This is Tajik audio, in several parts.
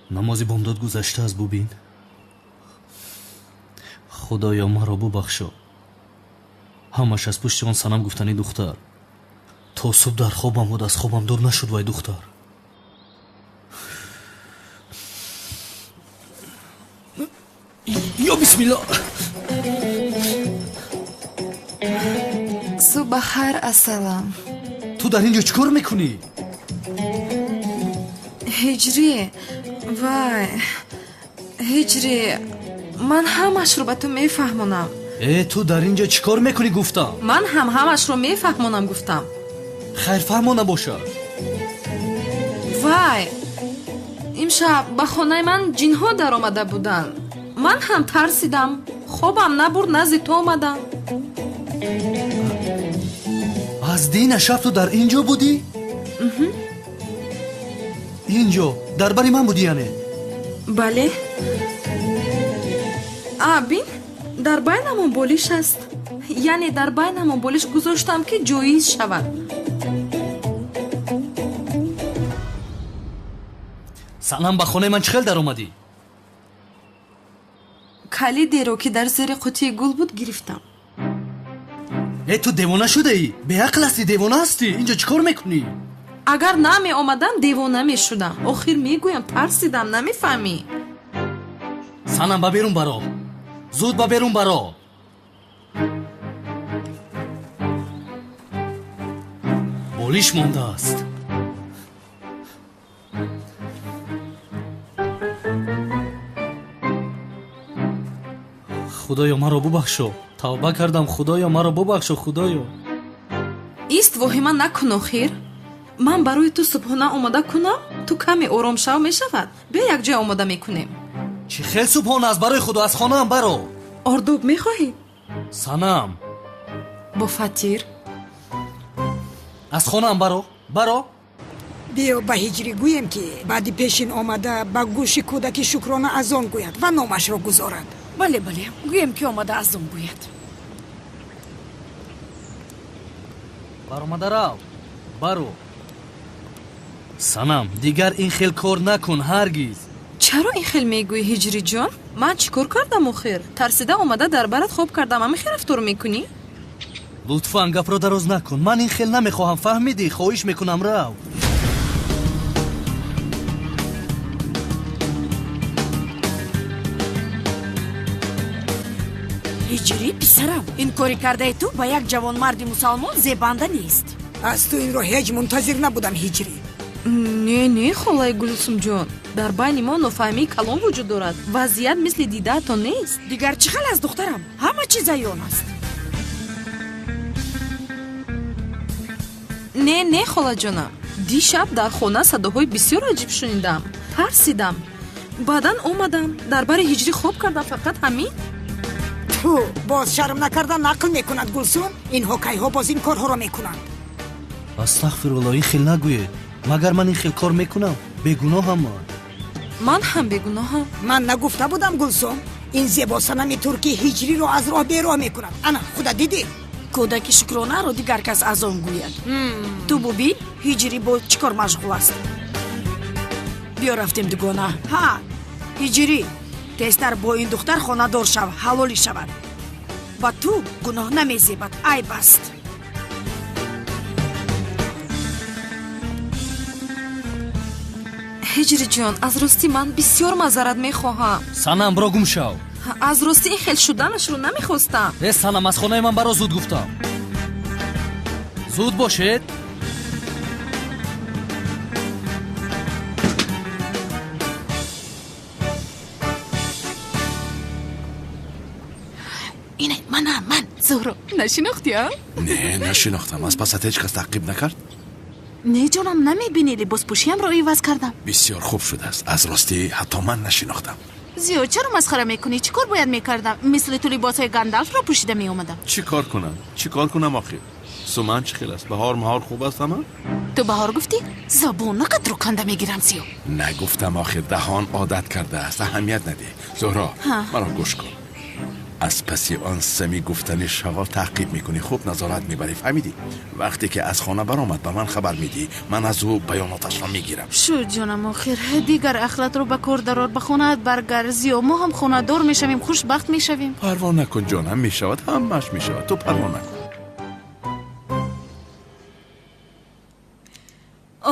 Намози бомдод гузаштааст, бубин. Худоё, маро бубахшо. Ҳамаш аз пушти он Санам гуфтани духтар. То субҳ дар хобам буд, аз хобам дур нашуд вай духтар. Ё бисмилло. Субҳ бахайр, ассалам. Ту дар ин ҷо чӣ кор мекунӣ? Ҳиҷрӣ, вай, ҳиҷрӣ, ман ҳамашро ба ту мефаҳмонам. Э, ту дар ин ҷо чӣ кор мекунӣ гуфтам? Ман ҳам ҳамашро мефаҳмонам гуфтам. Хайр, фаҳмо набошад. Вай, имшаб ба хонаи ман ҷинҳо даромада буданд. Ман ҳам тарсидам, хобам набурд, назди ту омадам. Аз дина шаб ту дар ин ҷо будӣ? Ин ҷо дар бари ман будӣ яъне? Бале. А, бин, дар байнамон болиш аст. Яъне дар байнамон болиш гузоштам, ки ҷоиз шавад. Санам, ба хонаи ман чӣ хел даромадӣ? Калидеро, ки дар зери қутии гул буд, гирифтам. Э, ту девона шудаӣ? Беақл ҳастӣ, девона ҳастӣ. Ин ҷо чӣ кор мекунӣ? Агар намеомадам, девона мешудам. Охир мегӯям, тарсидам, намефаҳмӣ. Санам, ба берун баро. Зуд ба берун баро. Болиш мондааст. Худоё, маро бубахшо. Тавба кардам, Худоё, маро бубахшо, Худоё. Ист, воҳима накун охир. Ман барои ту субҳона омода кунам, ту каме ором шав, мешавад. Биё якҷоя омода мекунем. Чӣ хел субҳона аст барои Худо, аз хонаам баро. Ордоб мехоҳӣ? Санам. Бо фатир. Аз хонаам баро, баро. Биё ба ҳиҷрӣ гӯем, ки баъди пешин омада ба гӯши кӯдаки шукрона азон гӯяд ва номашро гузорад. Бале, бале, гӯем, ки омада азон гӯяд. Баромада рав, баро. Санам, дигар ин хел кор накун ҳаргиз. Чаро ин хел мегӯӣ, ҳиҷриҷон? Ман чӣ кор кардам охир? Тарсида омада дар барат хоб кардам, ҳамин хел рафтор мекунӣ? Лутфан гапро дароз накун. Ман ин хел намехоҳам, фаҳмидӣ? Хоҳиш мекунам, рав. Ҳиҷрӣ, писарам, ин кори кардаи ту ба як ҷавонмарди мусалмон зебанда нест. Аз ту инро ҳеҷ мунтазир набудам, ҳиҷрӣ. Не, не, холаи Гулсумҷон, дар байни мо нофаҳмии калон вуҷуд дорад. Вазъият мисли дидаатон нест. Дигар чӣ хел аст, духтарам? Ҳама чиз аён аст. Не, не, холаҷонам, дишаб дар хона садоҳои бисёр аҷиб шунидам. Тарсидам. Баъдан омадам, дар бари ҳиҷрӣ хоб кардам, фақат ҳамин. Ту боз шарм накарда нақл мекунад, Гулсум. Инҳо кайҳо боз ин корҳоро мекунанд. Астағфирулло, ин хел нагӯед. Магар ман ин хел кор мекунам? Бегуноҳам ман. Ман ҳам бегуноҳам. Ман нагуфта будам, Гулсум, ин зебосанами туркӣ ҳиҷриро аз роҳ бероҳ мекунад. Ана, худа дидӣ? Кӯдаки шукронаро дигар кас азон гӯяд. Ту бубин, ҳиҷрӣ бо чӣ кор машғул аст. Биё рафтем, дугона. Ҳа, ҳиҷрӣ, тезтар бо ин духтар хонадор шав, ҳалолӣ шавад. Ба ту гуноҳ намезебад, айб аст. Ҳиҷриҷон, аз ростӣ ман бисёр маъзарат мехоҳам. Санам, биро гум шав. Аз ростӣ ин хел шуданашро намехостам. Э, Санам, аз хонаи ман баро, зуд гуфтам. Зуд бошед. Инай, манам, ман. Зуҳро, нашинохтӣ, а? Не, нашинохтам. Аз пасат ҳеҷ кас таъқиб накард? Не, ҷонам, намебинӣ, либоспӯшиямро иваз кардам. Бисёр хуб шудааст. Аз ростӣ ҳатто ман нашинохтам. Зиёд чаро масхара мекунӣ? Чӣ кор бояд мекардам? Мисли ту либосҳои Гандалфро пӯшида меомадам. Чӣ кор кунам? Чӣ кор кунам охир? Суман чӣ хел аст? Баҳор маҳор хуб аст ҳама? Ту баҳор гуфтӣ? Забонақатро канда мегирам, Зиё. Нагуфтам охир, даҳон одат кардааст. Аҳамият надиҳ. Зуҳро, маро гӯш кун. Аз паси он сами гуфтани шағол таъқиб мекунӣ, хуб назорат мебарӣ, фаҳмидӣ? Вақте ки аз хона баромад, ба ман хабар медиҳӣ, ман аз ӯ баёноташро мегирам. Шуд, ҷонам, охир дигар ахлатро ба кор дарор, ба хонаат баргард. Зиё, мо ҳам хонадор мешавем, хушбахт мешавем. Парво накун, ҷонам, мешавад, ҳамааш мешавад, ту парво накун.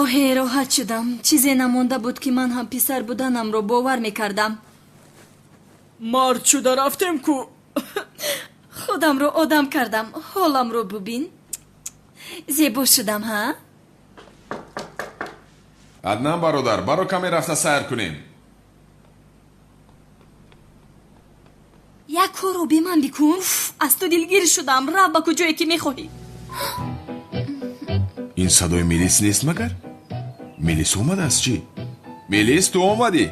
Оҳе, роҳат шудам. Чизе намонда буд, ки ман ҳам писар буданамро бовар мекардам. Мард шуда рафтем ку. Худамро одам кардам. Ҳоламро бубин. Зебо шудам, ҳа? Аднан бародар, баро каме рафта сайр кунем. Як корро бе ман бикун. Аз ту дилгир шудам. Рав ба куҷое ки мехоҳӣ. Ин садои Мелис нест магар? Мелис омадааст чӣ? Мелис, ту омадӣ?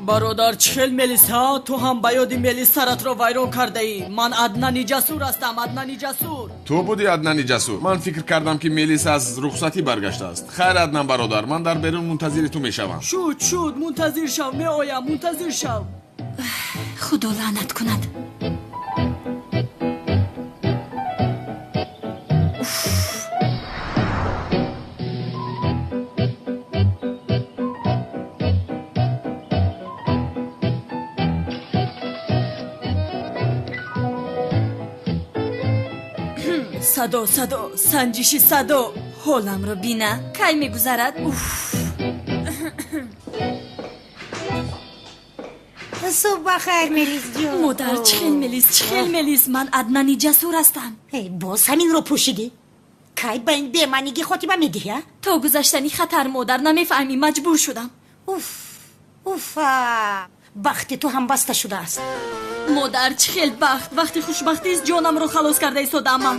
Бародар, чӣ хел Мелис, ҳа? Ту ҳам ба ёди Мелис саратро вайрон кардаӣ. Ман Аднани Ҷасур ҳастам, Аднани Ҷасур. Ту будӣ Аднани Ҷасур? Ман фикр кардам, ки Мелис аз рухсатӣ баргаштааст. Хайр, Аднан бародар, ман дар берун мунтазири ту мешавам. Шуд, шуд, мунтазир шав, меоям, мунтазир шав. Худо лаънат кунад. Садо, садо, санҷиши садо. Ҳоламро бина, кай мегузарад? Уф. Субҳ бахайр, Мелисҷон. Модар, чӣ хел Мелис, чӣ хел Мелис? Ман Аднани Ҷасур ҳастам. Боз ҳаминро пӯшидӣ? Кай ба ин бемаънигӣ хотима медиҳӣ, а? То гузаштани хатар, модар, намефаҳмӣ, маҷбур шудам. Уф, уфа, бахти ту ҳам баста шудааст. Модар, чӣ хел бахт? Вақти хушбахтист, ҷонамро халос карда истодаам ман.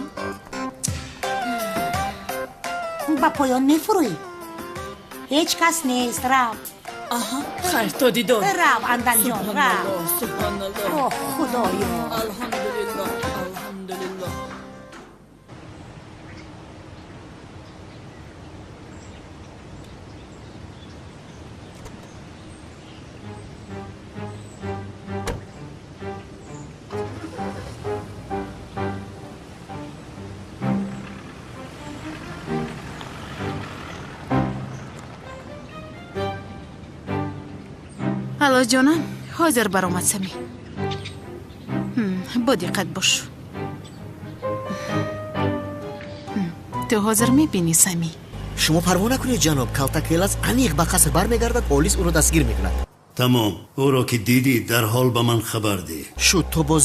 Ба поён мефурӯӣ? Ҳеҷ кас нест, рав. Аҳа, хайр, то дидор. Рав, Анданҷон, рав. Субҳаналлоҳ, Оҳ, худоё. Алҳамдулиллоҳ, алҳамдулиллоҳ. Алло, ҷонам, ҳозир баромад Сами. Бо диққат бош. Ту ҳозир мебинӣ, Сами. Шумо парво накунед, ҷаноб. Калтакелас аниқ ба қаср бармегардад, полис ӯро дастгир мекунад. Тамом, ӯро ки дидӣ, дарҳол ба ман хабар деҳ. Шуд, то боз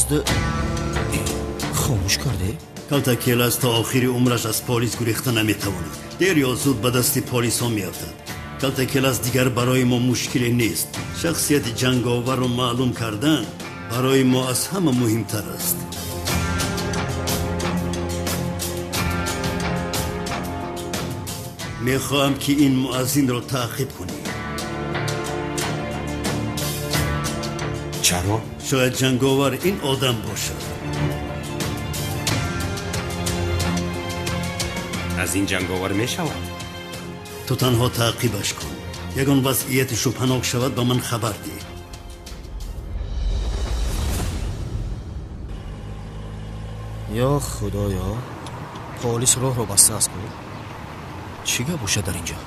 хомӯш карде? Калтакелас то охири умраш аз полис гурехта наметавонад. Дер ё зуд ба дасти полисҳо меафтад. Калтакелас дигар барои мо мушкиле нест. Шахсияти ҷанговарро маълум кардан барои мо аз ҳама муҳимтар аст. Мехоҳам, ки ин муаззинро таъқиб кунӣ. Чаро? Шояд ҷанговар ин одам бошад. Аз ин ҷанговар мешавад? Ту танҳо таъқибаш кун. Ягон вазъияти шубҳанок шавад, ба ман хабар деҳ. Ё худоё, полис роҳро бастааст ку. Чӣ гап бошад дар ин ҷо?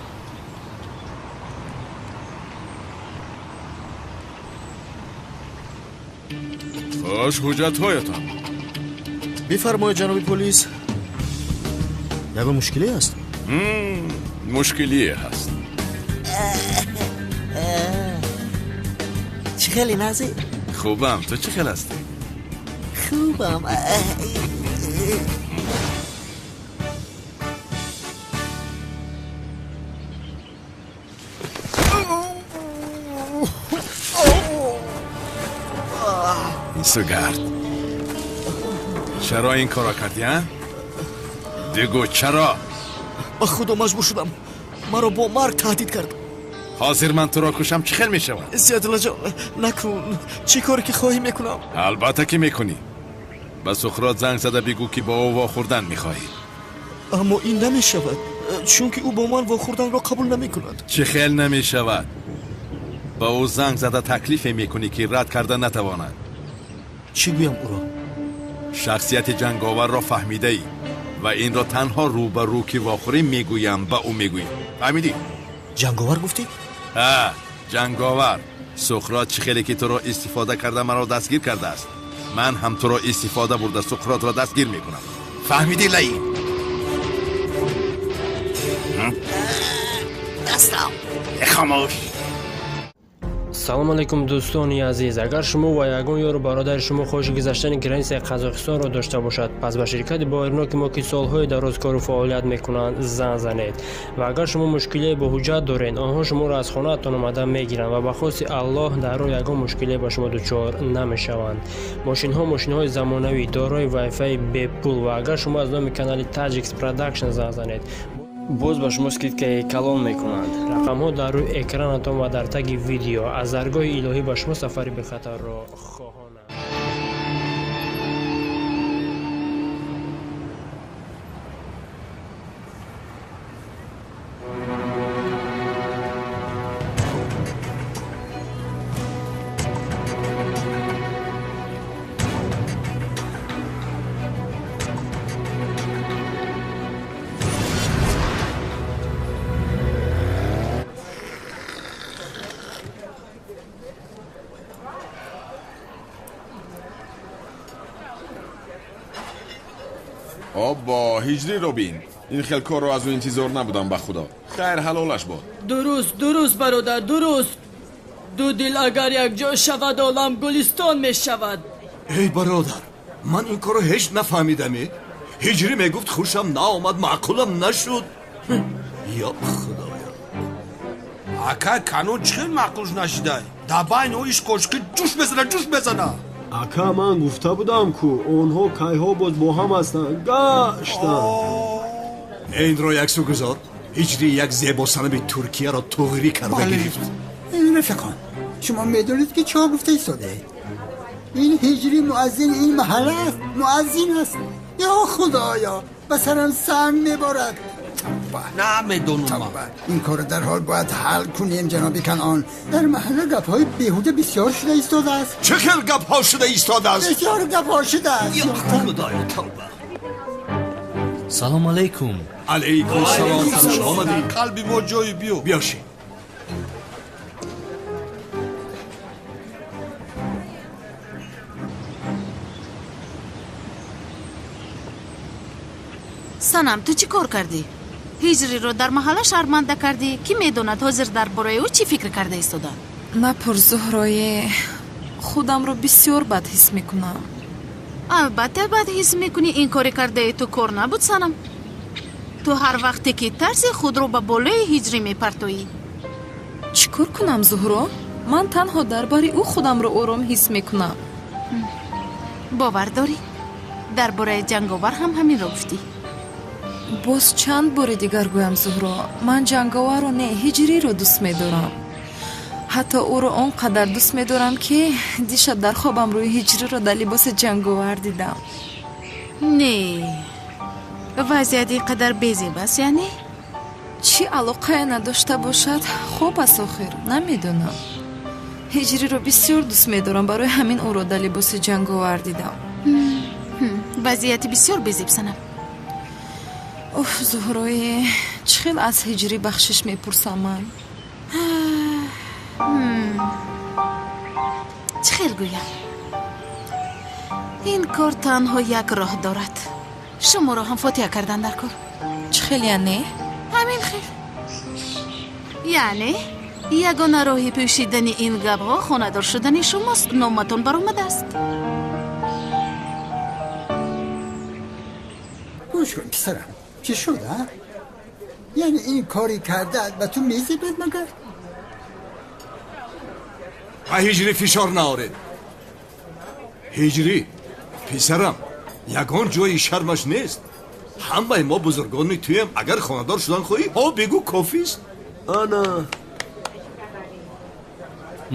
Хуш, ҳуҷҷатҳоятон. Бифармоед, ҷаноби полис. Ягон мушкиле аст? Мушкилие ҳаст. Чӣ хеле нағзӣ? Хубам, ту чӣ хел ҳастӣ? Хубам. Сугард, чаро ин корро кардӣ, а? Бигӯ, чаро? Ба худо маҷбур шудам. Маро бо марг таҳдид кард. Ҳозир ман туро кушам, чӣ хел мешавад? Зиёдуллоҷон, накун. Чӣ коре ки хоҳӣ мекунам. Албатта ки мекунӣ. Ба Сухрот занг зада бигӯ, ки бо ӯ вохӯрдан мехоҳӣ. Аммо ин намешавад, чунки ӯ бо ман вохӯрданро қабул намекунад. Чӣ хел намешавад? Ба ӯ занг зада таклифе мекунӣ, ки рад карда натавонад. Чӣ гӯям ӯро? Шахсияти ҷанговарро фаҳмидаӣ ва инро танҳо рӯ ба рӯ ки вохӯрӣ мегӯям, ба ӯ мегӯӣ. Фаҳмидӣ? Ҷанговар гуфтӣ? Ҳа, ҷанговар. Суқрот чӣ хеле ки туро истифода карда маро дастгир кардааст, ман ҳам туро истифода бурда Суқротро дастгир мекунам. Фаҳмидӣ, лаим? Дастам. Хомӯш. Салом алейкум, дӯстони азиз. Агар шумо ва ягон ёру бародари шумо хоҳиши гузаштани границаи Қазоқистонро дошта бошад, пас ба ширкати боирноки мо, ки солҳои дароз кору фаъолият мекунанд, занг занед. Ва агар шумо мушкилие бо ҳуҷҷат доред, онҳо шуморо аз хонаатон омада мегиранд ва ба хости Аллоҳ дар роҳ ягон мушкилие ба шумо дучор намешаванд. Мошинҳо мошинҳои замонавӣ, дорои вайфаи бепул, ва агар шумо аз номи канали Таҷикс Продакшн занг занед, боз ба шумо скидкаи калон мекунанд. Рақамҳо дар рӯи экранатон ва дар таги видео. Аз даргоҳи илоҳӣ ба шумо сафари бехатарро хоҳонам. Оббо, ҳиҷриро бин. Ин хел корро аз ӯ интизор набудам, ба худо. Хайр, ҳалолаш бод. Дуруст, дуруст, бародар, дуруст. Ду дил агар якҷо шавад, олам гулистон мешавад. Эй бародар, ман ин корро ҳеҷ нафаҳмидаме. Ҳиҷрӣ мегуфт хушам наомад, маъқулам нашуд. Ё худоё. Ака, канун чӣ хел маъқулш нашидай? Дар байни ӯ ишқу ошиқӣ ҷӯш мезана, ҷӯш мезана. Ака, ман гуфта будам, ку онҳо кайҳо боз бо ҳам ҳастанд, гаштанд. Инро яксу гузор. Ҳиҷрӣ як зебосанами Туркияро туғрӣ карда гирифт. Рафиқон, шумо медонед, ки чӣ гуфта истодаед? Ин ҳиҷрӣ муаззини ин маҳалла аст, муаззин аст. Ё худоё, ба сарам санг меборад. Намедонам. Ин корро дарҳол бояд ҳал кунем, ҷаноби Канъон. Дар маҳалла гапҳои беҳуда бисёр шуда истодааст. Чӣ хел гапҳо шуда истодааст? Бисёр гапҳо шудааст. Ё худоё, тавба. Салом алейкум. Алейкум салом, хуш омадӣ. Қалби мо ҷои биё. Биёши. Санам, ту чӣ кор кардӣ? Ҳиҷриро дар маҳалла шарманда кардӣ. Кӣ медонад, ҳозир дар бораи ӯ чӣ фикр карда истоданд? Напурс, Зуҳрое, худамро бисёр бад ҳис мекунам. Албатта бад ҳис мекунӣ. Ин кори кардаи ту кор набуд, Санам. Ту ҳар вақте ки тарси худро ба болои ҳиҷрӣ мепартоӣ. Чӣ кор кунам, Зуҳро? Ман танҳо дар бари ӯ худамро ором ҳис мекунам. Бовар дорӣ, дар бораи ҷанговар ҳам ҳаминро гуфтӣ. Боз чанд бори дигар гӯям, Зуҳро, ман ҷанговарро не, ҳиҷриро дӯст медорам. Ҳатто ӯро он қадар дӯст медорам, ки дишаб дар хобам рӯи ҳиҷриро дар либоси ҷанговар дидам. Не, вазъият ин қадар безеб аст, яъне? Чӣ алоқае надошта бошад, хоб аст охир, намедонам. Ҳиҷриро бисёр дӯст медорам, барои ҳамин ӯро дар либоси ҷанговар дидам. Вазъияти бисёр безеб, Санам. Уф, Зуҳрое, чӣ хел аз ҳиҷрӣ бахшиш мепурсам ман? Чӣ хел гӯям? Ин кор танҳо як роҳ дорад. Шуморо ҳам фотиҳа кардан дар кор. Чӣ хел яъне? Ҳамин хел. Яъне ягона роҳи пӯшидани ин гапҳо хонадор шудани шумост. Номатон баромадааст. Гӯш кун, писарам, чӣ шуд, а? Яъне ин кори кардаат ба ту мезебад магар? Ба ҳиҷрӣ фишор наоред. Ҳиҷрӣ, писарам, ягон ҷои шармаш нест. Ҳамаи мо бузургони туем. Агар хонадор шудан хоҳӣ, ҳо бигӯ, кофист. Ана.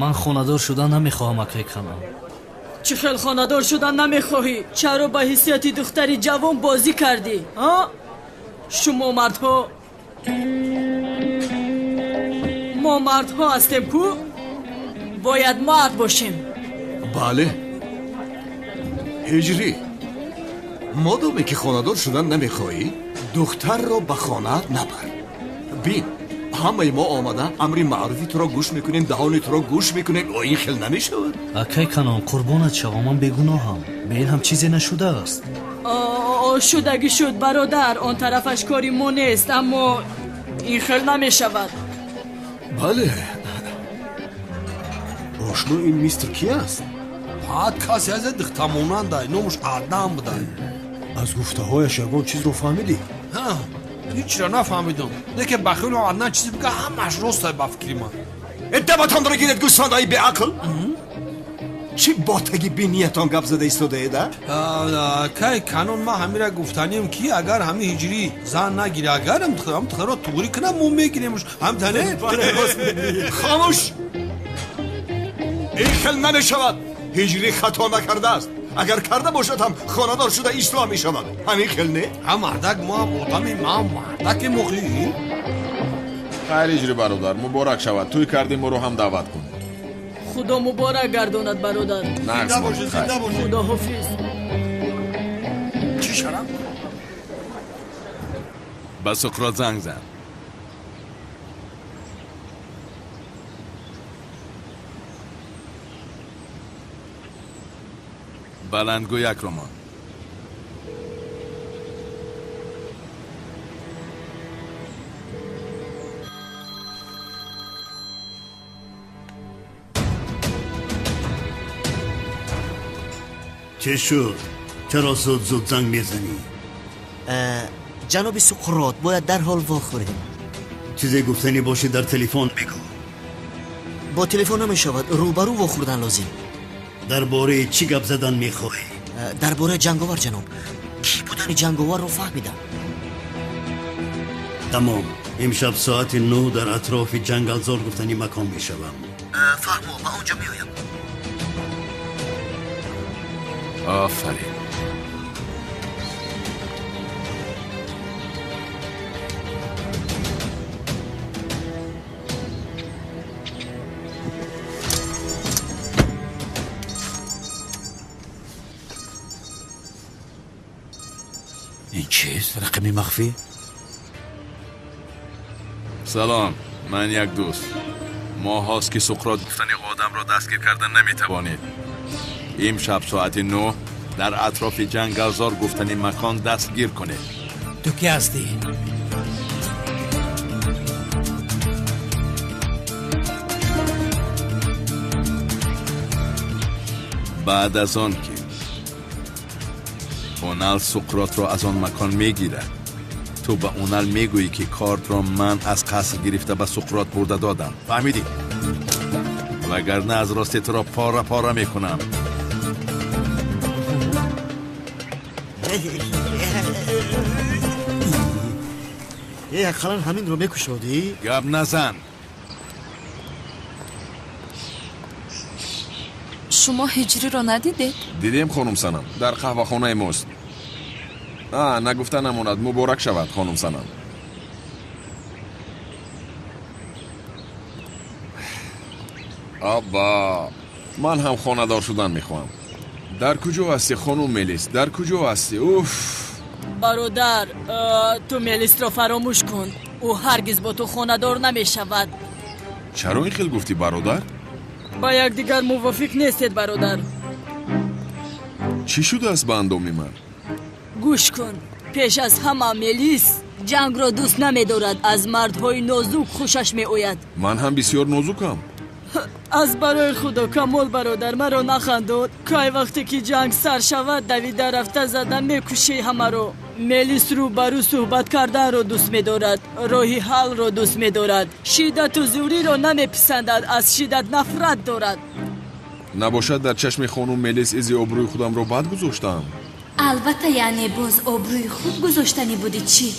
Ман хонадор шудан намехоҳам, акай Канъон. Чӣ хел хонадор шудан намехоҳӣ? Чаро ба ҳиссияти духтари ҷавон бозӣ кардӣ, а? Шумо мардҳо, мо мардҳо ҳастем ку? Бояд мард бошем. Бале. Ҳиҷрӣ, модоме ки хонадор шудан намехоҳӣ, духтарро ба хонаат набар. Бин, ҳамаи мо омада амри маъруфи туро гӯш мекунем, даҳони туро гӯш мекунем. Ин хел намешавад. Акай Канон, қурбонат шавам, ман бегуноҳам. Бе ин ҳам чизе нашудааст. Шудагӣ шуд, бародар. Он тарафаш кори мо нест, аммо ин хел намешавад. Бале. Ошно, ин мистер ки аст? Баъд касе аз духтамонандай, номаш Аднан будай. Аз гуфтаҳояш ягон чизро фаҳмидӣ? Ҳечро нафаҳмидам. Лекин ба хиёли Аднан чизе бига, ҳамааш ростай ба фикри ман. Дабатонро гиред, гӯсфандаи беақл! Чӣ ботаги бениятон гап зада истодаед, а? Кай Канон, ман ҳамира гуфтанем, ки агар ҳами ҳиҷрӣ зан нагира, агар ҳам туғрӣ кунам, мо мегиремш. Ҳамтане? Хомӯш! Ин хел намешавад. Ҳиҷрӣ хато накардааст. Агар карда бошад ҳам хонадор шуда ислоҳ мешавад. Ҳамин хел не? Ҳа, мардак, мо ҳам одами, ман мардаки мохӣ. Хайр, ҳиҷрӣ бародар, муборак шавад. Тӯй кардем, моро ҳам даъват кун. Худо муборак гардонад, бародар. Нағз бош, зинда бош. Худо ҳофиз. Чӣ шарам? Ба Суқрот занг зан. Баландгӯякро мон. Чӣ шуд? Чаро зуд зуд занг мезанӣ? Ҷаноби Суқрот, бояд дарҳол вохӯрем. Чизе гуфтанӣ бошӣ, дар телефон бигӯ. Бо телефон намешавад, рӯбарӯ вохӯрдан лозим. Дар бораи чӣ гап задан мехоҳӣ? Дар бораи ҷанговар, ҷаноб. Кӣ будани ҷанговарро фаҳмидам. Тамом. Имшаб соати 9 дар атрофи ҷангалзор гуфтани макон мешавам. Фаҳмо, ба он ҷо меоям. Офарин. Ин чист? Рақами махфӣ? Салом, ман як дӯст. Моҳҳост ки Суқрот гуфтани одамро дастгир кардан наметавонед. Имшаб соати 9 дар атрофи ҷангалзор гуфтани макон дастгир кунед. Ту кӣ ҳастӣ? Баъд аз он ки Онал Суқротро аз он макон мегирад, ту ба Онал мегӯӣ, ки картро ман аз қаср гирифта ба Суқрот бурда додам. Фаҳмидӣ? Вагарна аз рости туро пора пора мекунам. Ақаллан ҳаминро мекушодӣ? Гап назан. Шумо ҳиҷриро надидед? Дидем, хонум Санам, дар қаҳвахонаи мост. Нагуфта намонад, муборак шавад, хонум Санам. Абба, ман ҳам хонадор шудан мехоҳам. Дар куҷо ҳастӣ, хонум Мелис? Дар куҷо ҳастӣ? Уф! Бародар, ту Мелисро фаромӯш кун. Ӯ ҳаргиз бо ту хонадор намешавад. Чаро ин хел гуфтӣ, бародар? Ба якдигар мувофиқ нестед, бародар. Чӣ шудааст ба андоми ман? Гӯш кун, пеш аз ҳама Мелис ҷангро дӯст намедорад, аз мардҳои нозук хушаш меояд. Ман ҳам бисёр нозукам. Аз барои худо, Камол бародар, маро нахандод. Кай вақте ки ҷанг сар шавад, давида рафта зада мекушӣ ҳамаро. Мелис рӯбарӯ суҳбат карданро дӯст медорад, роҳи ҳаллро дӯст медорад, шиддату зӯриро намеписандад, аз шиддат нафрат дорад. Набошад дар чашми хонум Мелис изи обрӯи худамро бад гузоштаам? Албатта, яъне боз обрӯи хуб гузоштанӣ буди чӣ?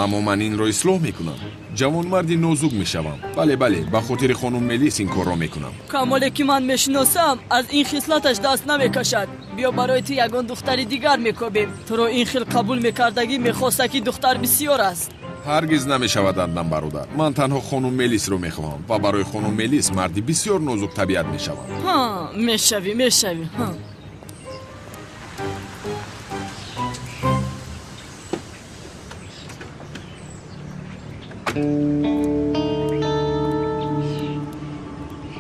Аммо ман инро ислоҳ мекунам. Ҷавонмарди нозук мешавам. Бале, бале, ба хотири хонум Мелис ин корро мекунам. Камоле ки ман мешиносам, аз ин хислаташ даст намекашад. Биё барои ту ягон духтари дигар мекобем. Туро ин хел қабул мекардагӣ мехоста, ки духтар бисёр аст. Ҳаргиз намешавад, Аднан бародар. Ман танҳо хонум Мелисро мехоҳам ва барои хонум Мелис марди бисёр нозук табиат мешавам. Ҳа, мешавӣ, мешавӣ. Ҳа.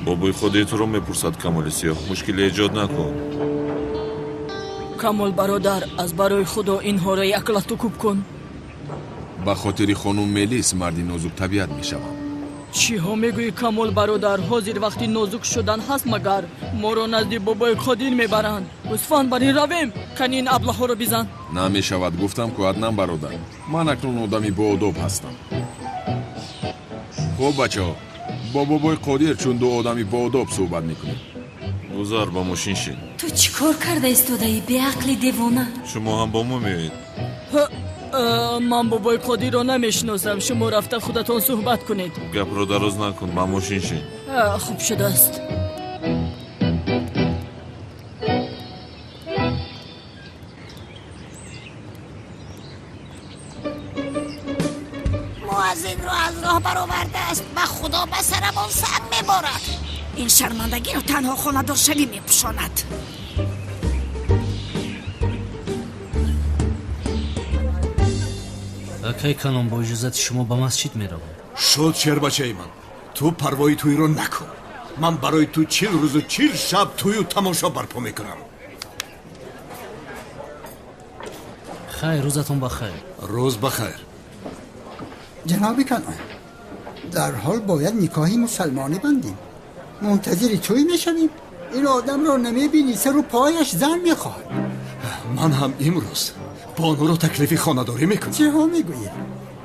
Бобои Қодир туро мепурсад, Камоли Сиёҳ. Мушкиле эҷод накун. Камол бародар, аз барои Худо инҳоро як лату кӯб кун. Ба хотири хонум Мелис марди нозук табиат мешавам. Чиҳо мегӯӣ, Камол бародар? Ҳозир вақти нозук шудан ҳаст магар? Моро назди бобои Қодир мебаранд. Гӯсфанд барин равем, кани ин аблаҳоро бизан. Намешавад, гуфтам ку, Аднан бародар. Ман акнун одами боодоб ҳастам. Хуб, бачаҳо, бо бобои Қодир чун ду одами боодоб суҳбат мекунем. Гузар, ба мошин шин. Ту чӣ кор карда истодаӣ, беақли девона? Шумо ҳам бо мо меоед. Ман бобои Қодирро намешиносам. Шумо рафта худатон суҳбат кунед. Гапро дароз накун, ба мошин шин. Хуб шудааст. Муаззинро аз роҳ баровардааст. Ба Худо, ба сарамон санг меборад. Ин шармандагиро танҳо хонадоршавӣ мепӯшонад. Акай Канон, бо иҷозати шумо ба масҷид меравам. Шуд, шербачаи ман. Ту парвои тӯйро накун. Ман барои ту 40 рӯзу 40 шаб тӯю тамошо барпо мекунам. Хайр, рӯзатон ба хайр. Рӯз ба хайр. Ҷаноби Канон, дарҳол бояд никоҳи мусалмонӣ бандем. Мунтазири тӯй мешавем. Ин одамро намебинӣ, сару пояш зан мехоҳад. Ман ҳам имрӯз бонуро таклифи хонадорӣ мекунам. Чиҳо мегӯед?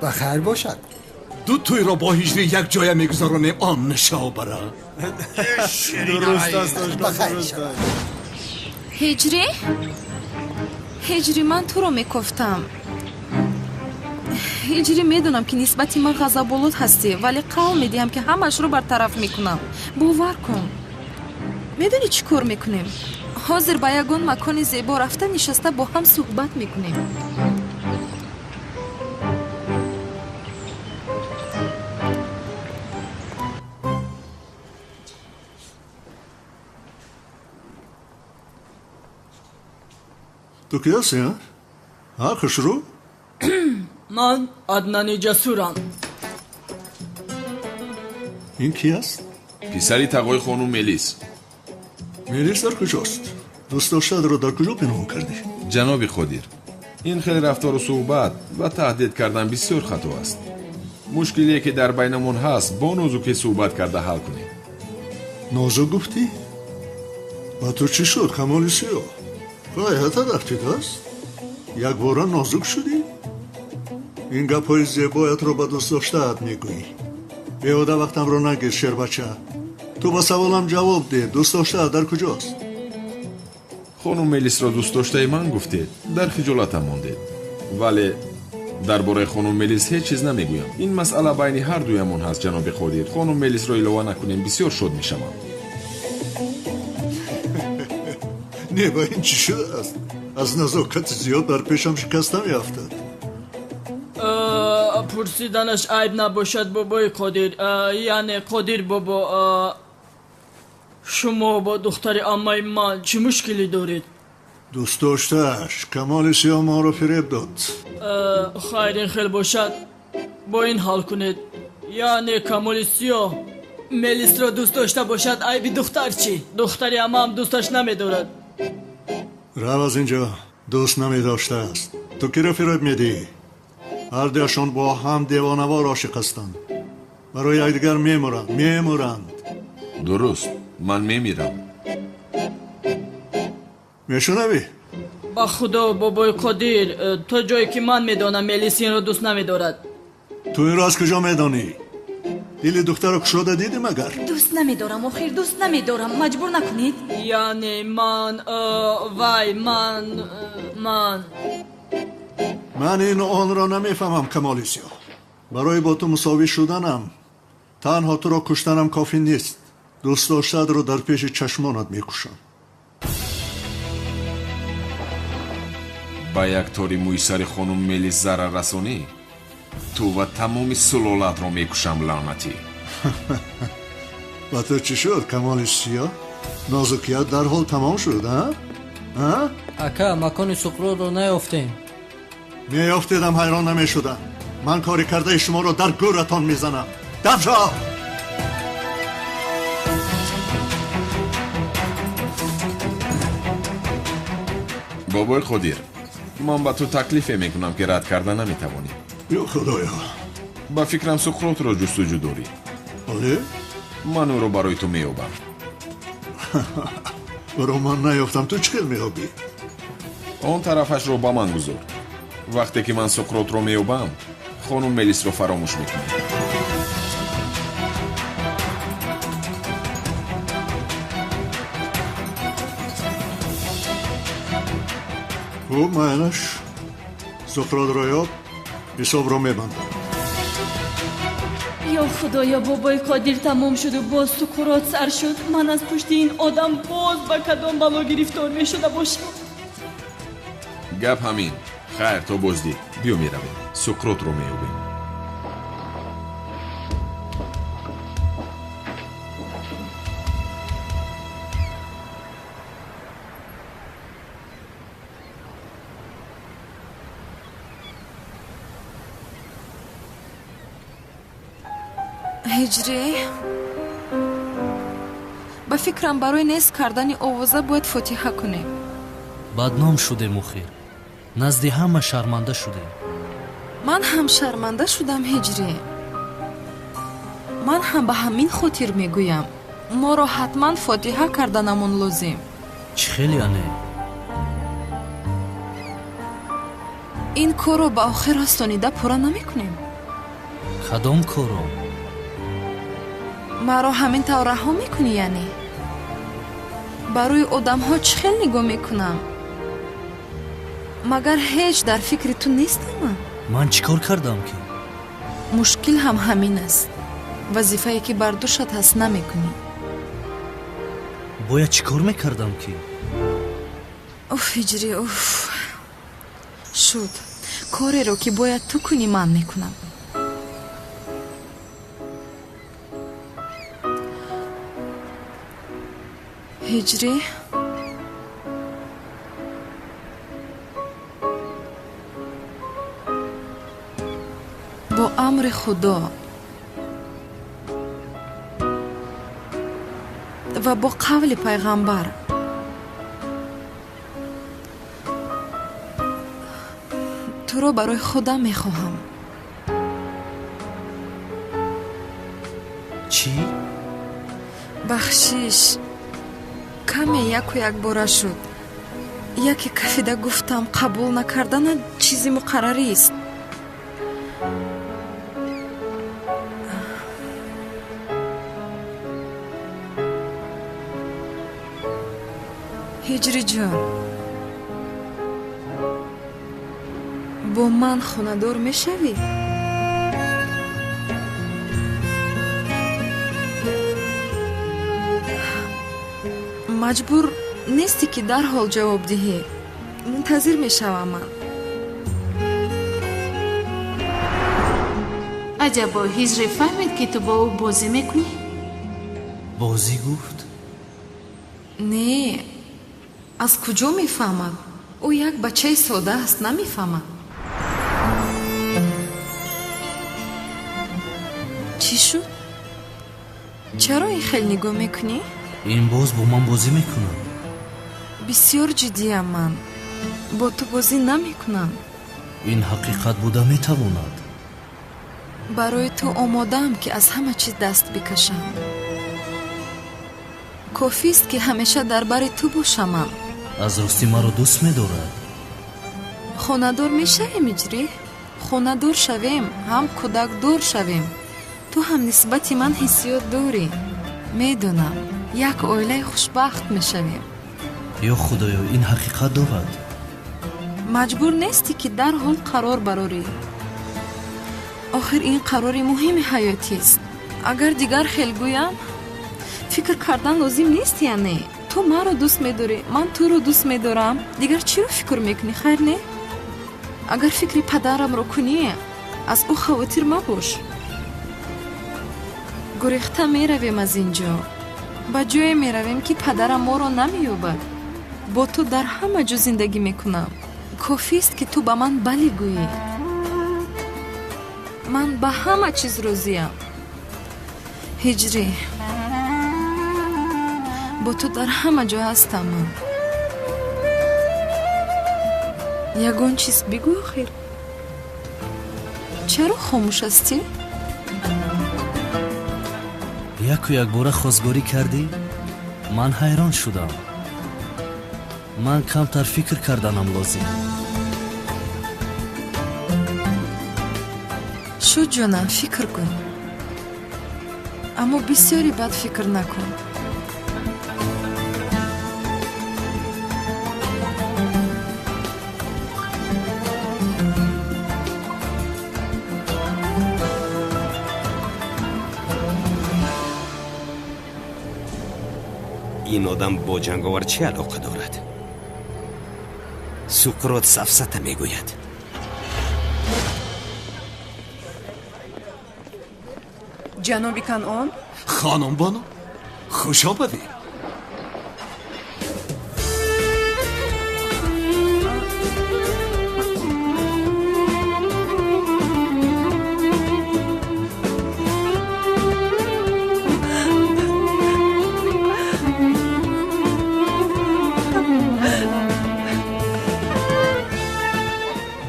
Ба хайр бошад. Ду тӯйро бо ҳиҷрӣ як ҷоя мегузаронем, он нишобара. Дуруст аст. Ба хайр шавад. Ҳиҷрӣ? Ҳиҷрӣ, ман туро мекофтам. Ҳиҷрӣ, медонам, ки нисбати ман ғазаболуд ҳастӣ, вале қавл медиҳам, ки ҳамаашро бартараф мекунам. Бовар кун. Медонӣ чӣ кор мекунем? Ҳозир ба ягон макони зебо рафта нишаста бо ҳам суҳбат мекунем. Ту ки ҳастӣ, ҳа? Хушрӯ? Ман Аднани Ҷасурам. Ин ки аст? Писари тағои хонум Мелис. Мелис дар куҷост? Дӯстдоштаатро дар куҷо пинҳон кардӣ? Ҷаноби Қодир, ин хеле рафтору суҳбат ва таҳдид кардан бисёр хато аст. Мушкилие ки дар байнамон ҳаст, бо нозукӣ суҳбат карда ҳал кунем. Нозук гуфтӣ? Ба ту чӣ шуд, Камоли Сиёҳ? Ғайрата рафтидааст? Якбора нозук шудӣ? Ин гапҳои зебоятро ба дӯстдоштаат мегӯӣ. Беҳуда вақтамро нагир, шербача. Ту ба саволам ҷавоб деҳ, дӯстдоштаат дар куҷост? Хонум Мелисро дӯстдоштаи ман гуфтед, дар хиҷолатам мондед. Вале дар бораи хонум Мелис ҳеҷ чиз намегӯям. Ин масъала байни ҳар дуямон ҳаст, ҷаноби Қодир. Хонум Мелисро илова накунем, бисёр шод мешавам. Не, ба ин чӣ шудааст? Аз назокати зиёд дар пешам шикаста меафтад. Пурсиданаш айб набошад, бобои Қодир, яъне Қодир бобо, шумо бо духтари аммаи ман чӣ мушкилӣ доред? Дӯстдоштааш Камоли Сиёҳ моро фиреб дод. Хайр, ин хел бошад, бо ин ҳал кунед. Яъне Камоли Сиёҳ Мелисро дӯст дошта бошад, айби духтар чӣ? Духтари аммаам дӯсташ намедорад. Рав аз инҷо, дӯст намедоштааст. Ту киро фиреб медиҳӣ? Ҳардуяшон бо ҳам девонавор ошиқ ҳастанд. Барои якдигар мемуранд, мемуранд. Дуруст, ман мемирам. Мешунавӣ? Ба Худо, бобои Қодир, то ҷое ки ман медонам, Мелис инро дӯст намедорад. Ту инро аз куҷо медонӣ? Дили духтаро кушода дидӣ магар? Дӯст намедорам, охир дӯст намедорам. Маҷбур накунед. Яъне ман, вай, ман, ман. Ман ин онро намефаҳмам, Камоли Сиёҳ. Барои бо ту мусовӣ шуданам танҳо туро куштанам кофӣ нест. Дӯстдоштаатро дар пеши чашмонат мекушам. Ба як тори мӯи сари хонум Мелис зарар расонӣ, Ту ва тамоми сулолаатро мекушам, лаънатӣ. Ба ту чӣ шуд, Камоли Сиёҳ? Нозукият дарҳол тамом шуд, а? А? Ака, макони Суқротро наёфтем. Меёфтедам, ҳайрон намешудам. Ман кори кардаи шуморо дар гӯратон мезанам. Дафшо! Бобои Қодир, ман ба ту таклифе мекунам, ки рад карда наметавонӣ. Ё Худоё! Ба фикрам, Суқротро ҷустуҷӯ дорӣ. Бале? Ман ӯро барои ту меёбам. Ӯро ман наёфтам, ту чӣ хел меёбӣ? Он тарафашро ба ман гузор. Вақте ки ман Суқротро меёбам, хонум Мелисро фаромӯш мекунам. Хуб, майлаш, Суқротро ёб, ҳисобро мебандам. Ё Худоё, бобои Қодир тамом шуду боз Суқрот сар шуд. Ман аз пушти ин одам боз ба кадом бало гирифтор мешуда бошам? Гап ҳамин. Хайр, то боздид. Биё, меравем, Суқротро меёбем. Ҳиҷрӣ, ба фикрам, барои нест кардани овоза бояд фотиҳа кунем. Бадном шудем, охир назди ҳама шарманда шудем. Ман ҳам шарманда шудам, Ҳиҷрӣ. Ман ҳам ба ҳамин хотир мегӯям, моро ҳатман фотиҳа карданамон лозим. Чӣ хел яъне? Ин корро ба охир расонида пурра намекунем. Кадом корро? Маро ҳамин тавр раҳо мекунӣ, яъне? Барои одамҳо чӣ хел нигоҳ мекунам? Магар ҳеҷ дар фикри ту нестам ман? Ман чӣ кор кардам ки? Мушкил ҳам ҳамин аст. Вазифае ки бар дӯшат ҳаст, намекунӣ. Бояд чӣ кор мекардам ки? Уф, Ҳиҷрӣ, уф. Шуд. Кореро ки бояд ту кунӣ, ман мекунам. Ҳиҷрӣ, бо амри Худо ва бо қавли пайғамбар туро барои худам мехоҳам. Чӣ? Бахшиш, каме яку якбора шуд. Яке кафида гуфтам, қабул накардана чизи муқаррарист. Ҳиҷриҷон, бо ман хонадор мешавӣ? Маҷбур нестӣ, ки дарҳол ҷавоб диҳӣ. Мунтазир мешавам ман. Аҷабо, Ҳиҷрӣ фаҳмид, ки ту бо ӯ бозӣ мекунӣ? Бозӣ гуфт? Не, аз куҷо мефаҳмад? Ӯ як бачаи сода аст, намефаҳмад. Чӣ шуд? Чаро ин хел нигоҳ мекунӣ? Ин боз бо ман бозӣ мекунад. Бисёр ҷиддиям ман. Бо ту бозӣ намекунам. Ин ҳақиқат буда метавонад. Барои ту омодаам, ки аз ҳама чиз даст бикашам. Кофист, ки ҳамеша дар бари ту бошамам. Аз ростӣ маро дӯст медорад. Хонадор мешавем, Иҷрӣ? Хонадор шавем, ҳам кӯдакдор шавем. Ту ҳам нисбати ман ҳиссиёт дорӣ, медонам. Як оилаи хушбахт мешавем. Ё Худоё, ин ҳақиқат дорад. Маҷбур нестӣ, ки дарҳол қарор барорӣ. Охир ин қарори муҳими ҳаётист. Агар дигар хел гӯям, фикр кардан лозим нест, яъне? Ту маро дӯст медорӣ, ман туро дӯст медорам. Дигар чиро фикр мекунӣ, хайр не? Агар фикри падарамро кунӣ, Аз ӯ хавотир мабош. Гурехта меравем аз ин ҷо. Ба ҷое меравем, ки падарам моро намеёбад. Бо ту дар ҳама ҷо зиндагӣ мекунам. Кофист, ки ту ба ман бале гӯӣ. Ман ба ҳама чиз розиям. Ҳиҷрӣ, бо ту дар ҳама ҷо ҳастам ман. Ягон чиз бигӯ охир. Чаро хомӯш ҳастӣ? Яку якбора хостгорӣ кардӣ? Ман ҳайрон шудам. Ман камтар фикр карданам лозим. Шуд, ҷонам, фикр кун. Аммо бисёре бад фикр накун. Ин одам бо ҷанговар чӣ алоқа дорад? Суқрот сафсата мегӯяд. Ҷаноби Канъон? Хонум бону, хуш омадӣ.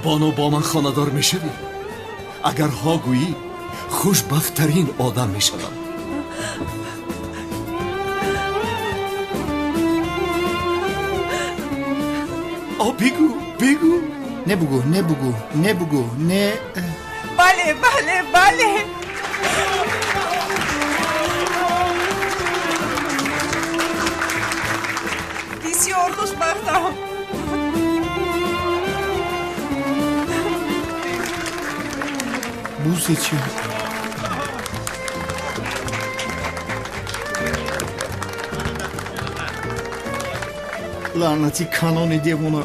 Бону, бо ман хонадор мешавӣ? Агар ҳо гӯӣ, хушбахттарин одам мешавам. О, бигӯ, бигӯ. Не бугӯ, не бугӯ, не бугӯ, не. Бале, бале, бале. Бисёр хушбахтам. Бусе чи? Лаънати канони девона,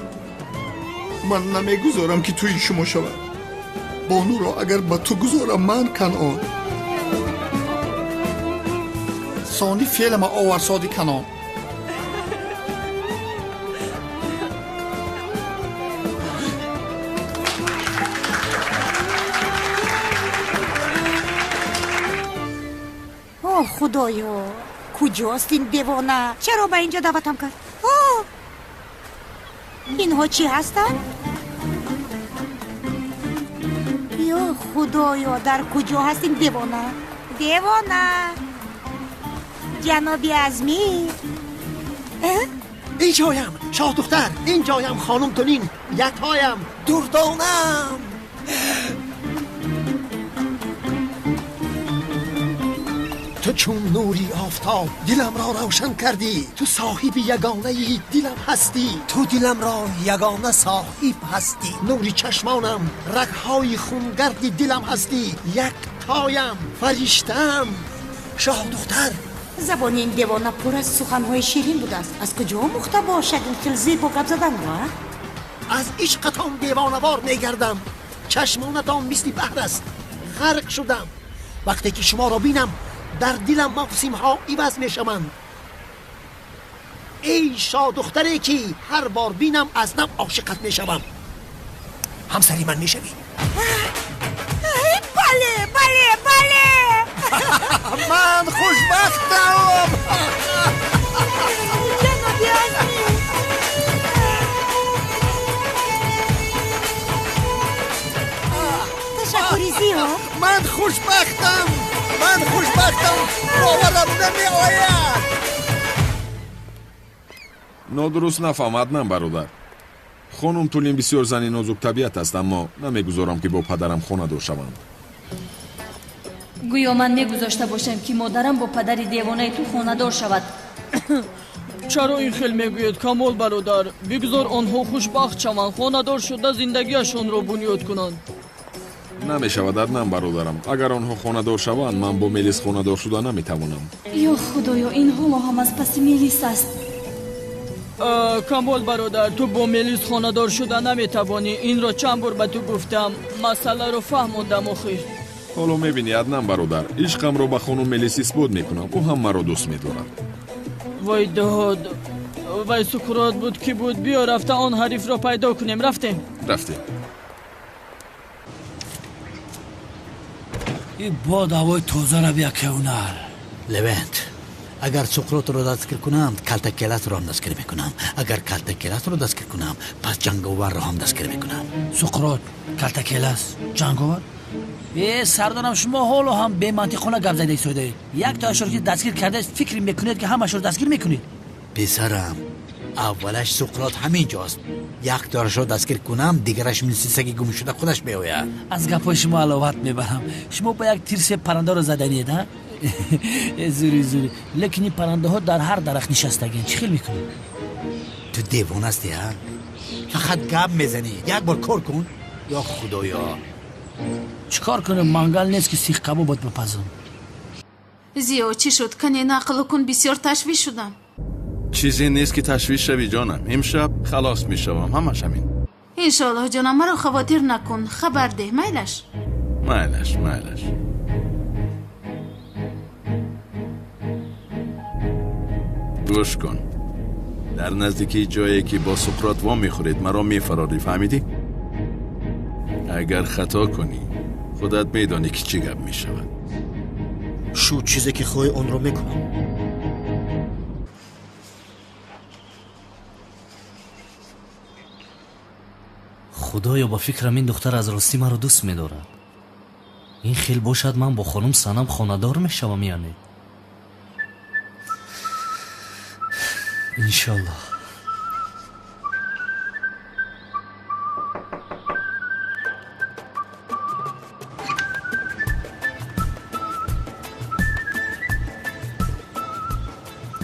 ман намегузорам, ки тӯи шумо шавад. Бонуро агар ба ту гузорам, ман Канъон сони феълама оварсоди Канон. О, худоё, куҷост ин девона? Чаро ба ин ҷо даъватам кард? О, инҳо чӣ ҳастанд? Ё худоё, дар куҷо ҳаст ин девона? Девона, ҷаноби Азмӣ. Ин ҷоям, шоҳдухтар, ин ҷоям, хонум Тулин, якҳоям, дурдонам. Ту чун нури офтоб диламро равшан кардӣ. Ту соҳиби ягонаи дилам ҳастӣ. Ту диламро ягона соҳиб ҳастӣ. Нури чашмонам, рагҳои хунгарди дилам ҳастӣ. Яктоям, фариштаам, шоҳдухтар. Забони ин девона пур аз суханҳои ширин будааст. Аз куҷо омӯхта бошад ин хел зебо гап заданро? Аз ишқатон девонавор мегардам. Чашмонатон мисли баҳр аст. Ғарқ шудам. Вақте ки шуморо бинам, дар дилам мавсимҳо иваз мешаванд. Эй шоҳдухтаре, ки ҳар бор бинам, аз нав ошиқат мешавам. Ҳамсари ман мешавӣ? Бале, бале, бале. Ман хушбахтам. Ҷаноби Азмӣ. Ташаккури зиёд. Ман хушбахтам, ман хушбахтам, боварам намеояд. Нодуруст нафаҳм, Аднан бародар. Хонум Тулин бисёр зани нозуктабиат аст, аммо намегузорам, ки бо падарам хонадор шаванд. Гӯё ман мегузошта бошам, ки модарам бо падари девонаи ту хонадор шавад. Чаро ин хел мегӯед, Камол бародар? Бигзор онҳо хушбахт шаванд, хонадор шуда зиндагиашонро бунёд кунанд. Намешавад, Аднан бародарам. Агар онҳо хонадор шаванд, ман бо Мелис хонадор шуда наметавонам. Ё худоё, ин ҳоло ҳам аз паси Мелис аст. Камол бародар, ту бо Мелис хонадор шуда наметавонӣ. Инро чанд бор ба ту гуфтам. Масъаларо фаҳмондам охир. Ҳоло мебинӣ, Аднан бародар, ишқамро ба хонум Мелис исбот мекунам. Ӯ ҳам маро дӯст медорад. Вой дод, вай Суқрот буд ки буд. Биё рафта он ҳарифро пайдо кунем. Рафтем. Рафтем. И бод ҳавои тозаро бия кевнар. Левент, агар Суқротро дастгир кунам, Калтакеласро ҳам дастгир мекунам. Агар Калтакеласро дастгир кунам, пас Ҷанговарро ҳам дастгир мекунам. Суқрот, Калтакелас, Ҷанговар? Э, сардорам, шумо ҳоло ҳам бемантиқона гап зада истодаед. Як тоашро ки дастгир кардаед, фикр мекунед ки ҳамашро дастгир мекунед. Писарам, аввалаш Суқрот ҳамин ҷост. Як тоашро дастгир кунам, дигараш мисли саги гумшуда худаш меояд. Аз гапҳои шумо аловат мебарам. Шумо ба як тир се паррандаро заданиед, ҳа? Зури зури. Лекин ин паррандаҳо дар ҳар дарахт нишастагианд. Чӣ хел мекунӣ? Ту девона ҳастӣ, ҳа? Фақат гап мезанӣ. Як бор кор кун. Ё худоё. Чӣ кор кунем? Мангал нест ки сихкабобот бипазам. Зиё, чӣ шуд? Кане нақлу кун, бисёр ташвиш шудам. Чизе нест ки ташвиш шавӣ, ҷонам. Имшаб халос мешавам, ҳамаш ҳамин. Иншоаллоҳ, ҷонам, маро хавотир накун. Хабар деҳ, майлаш? Майлаш, майлаш. Гӯш кун. Дар наздикии ҷое ки бо Суқрот во мехӯред, маро мефарорӣ, фаҳмидӣ? Агар хато кунӣ, худат медонӣ ки чӣ гап мешавад. Шу чизе ки хоҳӣ онро мекунам. Худоё, ба фикрам ин духтар аз ростӣ маро дӯст медорад. Ин хел бошад, ман бо хонум Санам хонадор мешавам, яъне. Иншоллоҳ.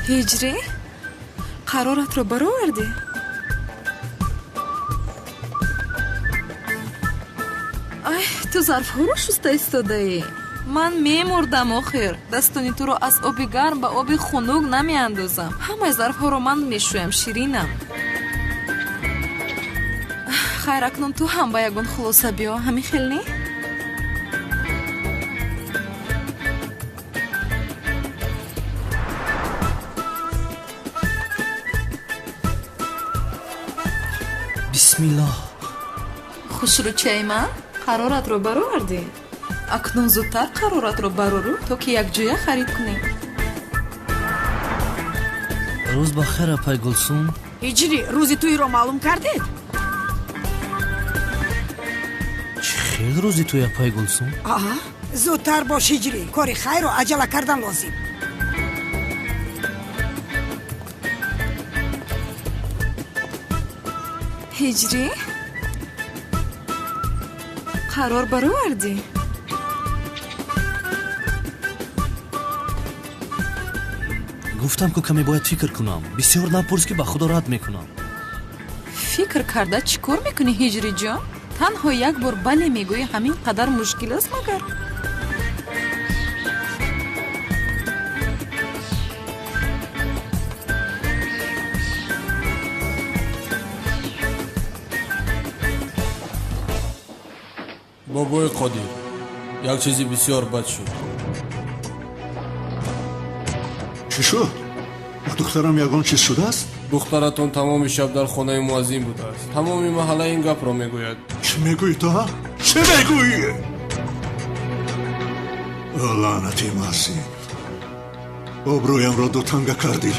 Ҳиҷрӣ, қароратро баровардӣ? Ай, ту зарфҳоро шуста истодаӣ. Ман мемурдам охир. Дастони туро аз оби гарм ба оби хунук намеандозам. Ҳамаи зарфҳоро ман мешӯям, ширинам. Хайр, акнун ту ҳам ба ягон хулоса биё, ҳамин хел не? Бисмиллоҳ. Хушрӯчаи ман, қароратро баровардӣ? Акнун зудтар қароратро барору, то ки якҷоя харид кунем. Рӯз ба хайр, апай Гулсум. Ҳиҷрӣ, рӯзи тӯйро маълум кардед? Чӣ хел рӯзи тӯй, апай Гулсум? Аҳа, зудтар бош, ҳиҷрӣ. Кори хайрро аҷала кардан лозим. Ҳиҷрӣ, қарор баровардӣ? Гуфтам ку каме бояд фикр кунам. Бисёр напурс ки ба худо рад мекунам. Фикр карда чӣ кор мекунӣ, ҳиҷриҷон? Танҳо як бор бале мегӯӣ, ҳамин қадар мушкил аст магар? Бобои Қодир, як чизи бисёр бад шуд. Чӣ шуд? Ба духтарам ягон чиз шудааст? Духтаратон тамоми шаб дар хонаи муаззин будааст. Тамоми маҳалла ин гапро мегӯяд. Чӣ мегӯӣ ту, ҳа? Чӣ мегӯӣ? Лаънати муаззин, обрӯямро дутанга кардӣ.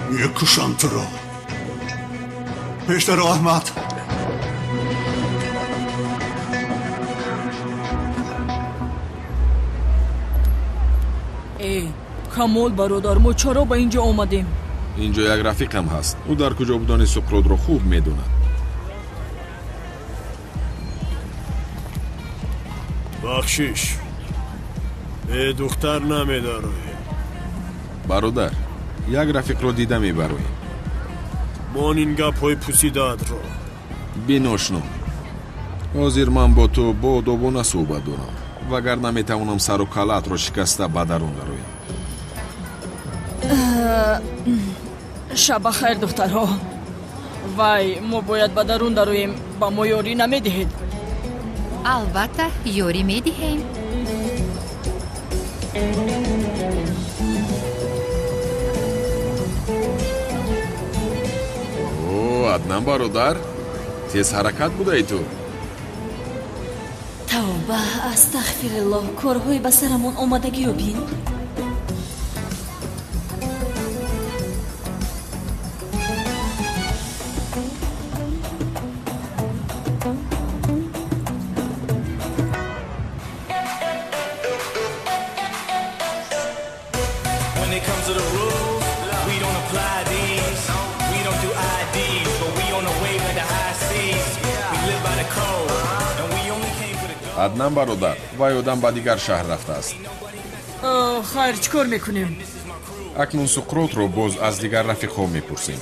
Мекушам туро. Пештаро, Аҳмад. Э, Камол бародар, мо чаро ба ин ҷо омадем? Инҷо як рафиқам ҳаст. Ӯ дар куҷо будани Суқротро хуб медонад. Бахшиш, бе духтар намедароем. Бародар, як рафиқро дида мебароем. Мон ин гапҳои пусидаатро. Биношно, ҳозир ман бо ту боодобона суҳбат дорам, вагарна метавонам сару калаатро шикаста ба дарун дароям. Шаб ба хайр, духтарҳо. Вай, мо бояд ба дарун дароем. Ба мо ёрӣ намедиҳед? Албатта, ёрӣ медиҳем. О, Аднан бародар, тез ҳаракат будаи ту. Тавба, астағфируллоҳ, корҳои ба сарамон омадагиро бин. When it comes to the rules, we don't apply these. We don't do IDs, but we on the wave like the high seas. We live by the code, and we only came for the gold. Аднан бародар, вай одам ба дигар шаҳр рафтааст. Хайр, чӣ кор мекунем? Акнун Суқротро боз аз дигар рафиқҳо мепурсем.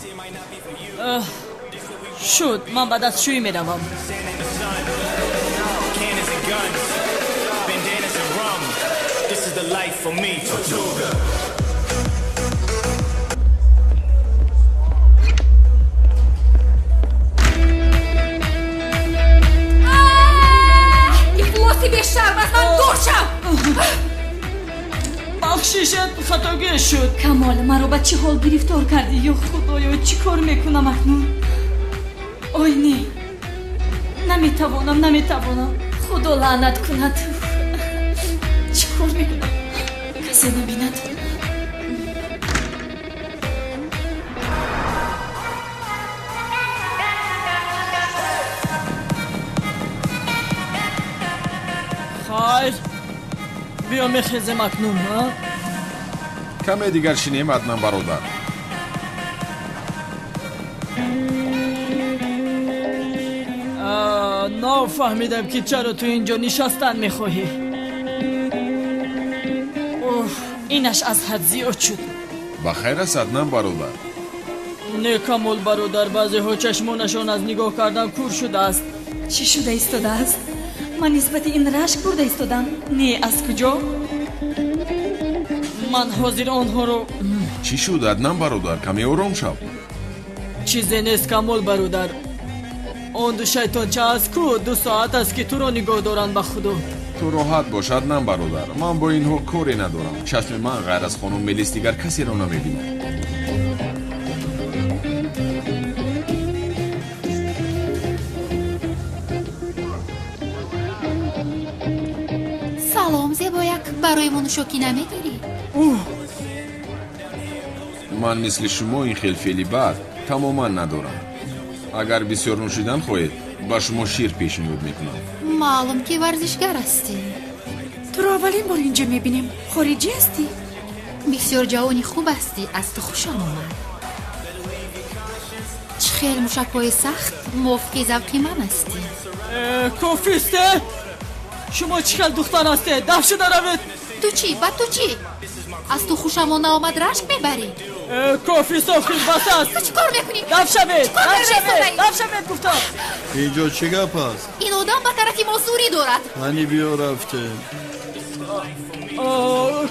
Шуд, ман ба дастшӯӣ меравам. Cannons and guns, bandanas and rum. This is the life for me. Tortuga. Ифлоси бешарм, аз ман дур шав! Бахшишет, хатогӣ шуд. Камол, маро ба чӣ ҳол гирифтор кардӣ? Ё худоё, чӣ кор мекунам акнун? Ой, не, наметавонам, наметавонам. Худо лаънат кунад. Чӣ кор мекунам? Касе набинад. Хайр, биё мехезем акнун, а? Каме дигар шинем, Аднан бародар. Нафаҳмидам, ки чаро ту инҷо нишастан мехоҳӣ. Уф, инаш аз ҳад зиёд шуд. Ба хайр аст, Аднан бародар? Не, Камол бародар, баъзеҳо чашмонашон аз нигоҳ кардан кур шудааст. Чӣ шуда истодааст? Ман нисбати ин рашк бурда истодам. Не, аз куҷо? Ман ҳозир онҳоро. Чӣ шуд, Аднан бародар? Каме ором шав. Чизе нест, Камол бародар. Он ду шайтонча аст ку, 2 соат аст, ки туро нигоҳ доранд, ба худо. Ту роҳат бош, Аднан бародар. Ман бо инҳо коре надорам. Чашми ман ғайр аз хонум Мелис дигар касеро намебинад. Салом, зебояк, барои мо нӯшокӣ намегирӣ? Ман мисли шумо ин хел феъли бад тамоман надорам. Агар бисёр нӯшидан хоҳед, ба шумо шир пешниҳод мекунам. Маълум, ки варзишгар ҳастӣ. Туро аввалин бор инҷо мебинем. Хориҷӣ ҳастӣ? Бисёр ҷавони хуб ҳастӣ, аз ту хушам омад. Чӣ хел мушакҳои сахт, мувофиқи завқи ман ҳастӣ. Кофист, э? Шумо чӣ хел духтар ҳастед? Даф шуда равед. Ту чӣ? Ба ту чӣ? Аз ту хушамон наомад, рашк мебарӣ? Кофист, охир бас аст. Ту чӣ кор мекунӣ? Даф шавед, Чӣ кор даф карда шавед, истодаӣ? даф шавед, гуфтам. Инҷо чӣ гап аст? Ин одам ба тарафи мо зурӣ дорад. Ҳани биё, рафтем.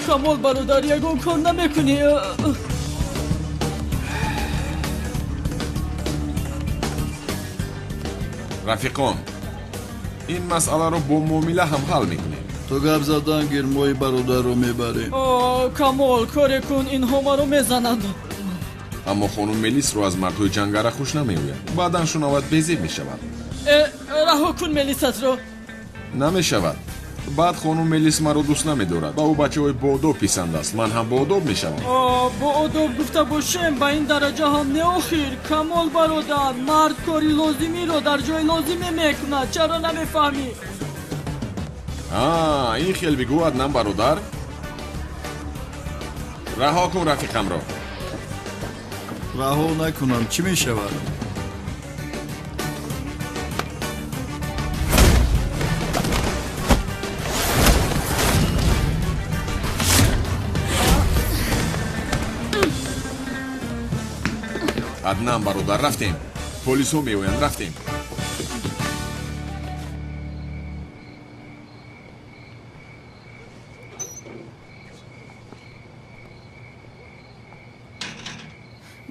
Камол бародар, ягон кор намекунӣ? Рафиқон, ин масъаларо бо муомила ҳам ҳал мекунем. Ту гап задан гир, мои бародарро мебарем. Камол, коре кун, инҳо маро мезананд. Аммо хонум Мелисро аз мардҳои ҷангара хуш намеояд. Баъдан шунавад, безеб мешавад. Раҳо кун Мелисатро. Намешавад. Баъд хонум Мелис маро дӯст намедорад. Ба ӯ бачаҳои боодоб писанд аст. Ман ҳам боодоб мешавам. Боодоб гуфта бошем, ба ин дараҷа ҳам не, охир. Камол бародар, мард кори лозимиро дар ҷои лозиме мекунад. Чаро намефаҳмӣ? Ин хел бигӯ, Аднан бародар. Раҳо кун рафиқамро. Раҳо накунам, чӣ мешавад? Аднан бародар, рафтем. Полисҳо меоянд, рафтем.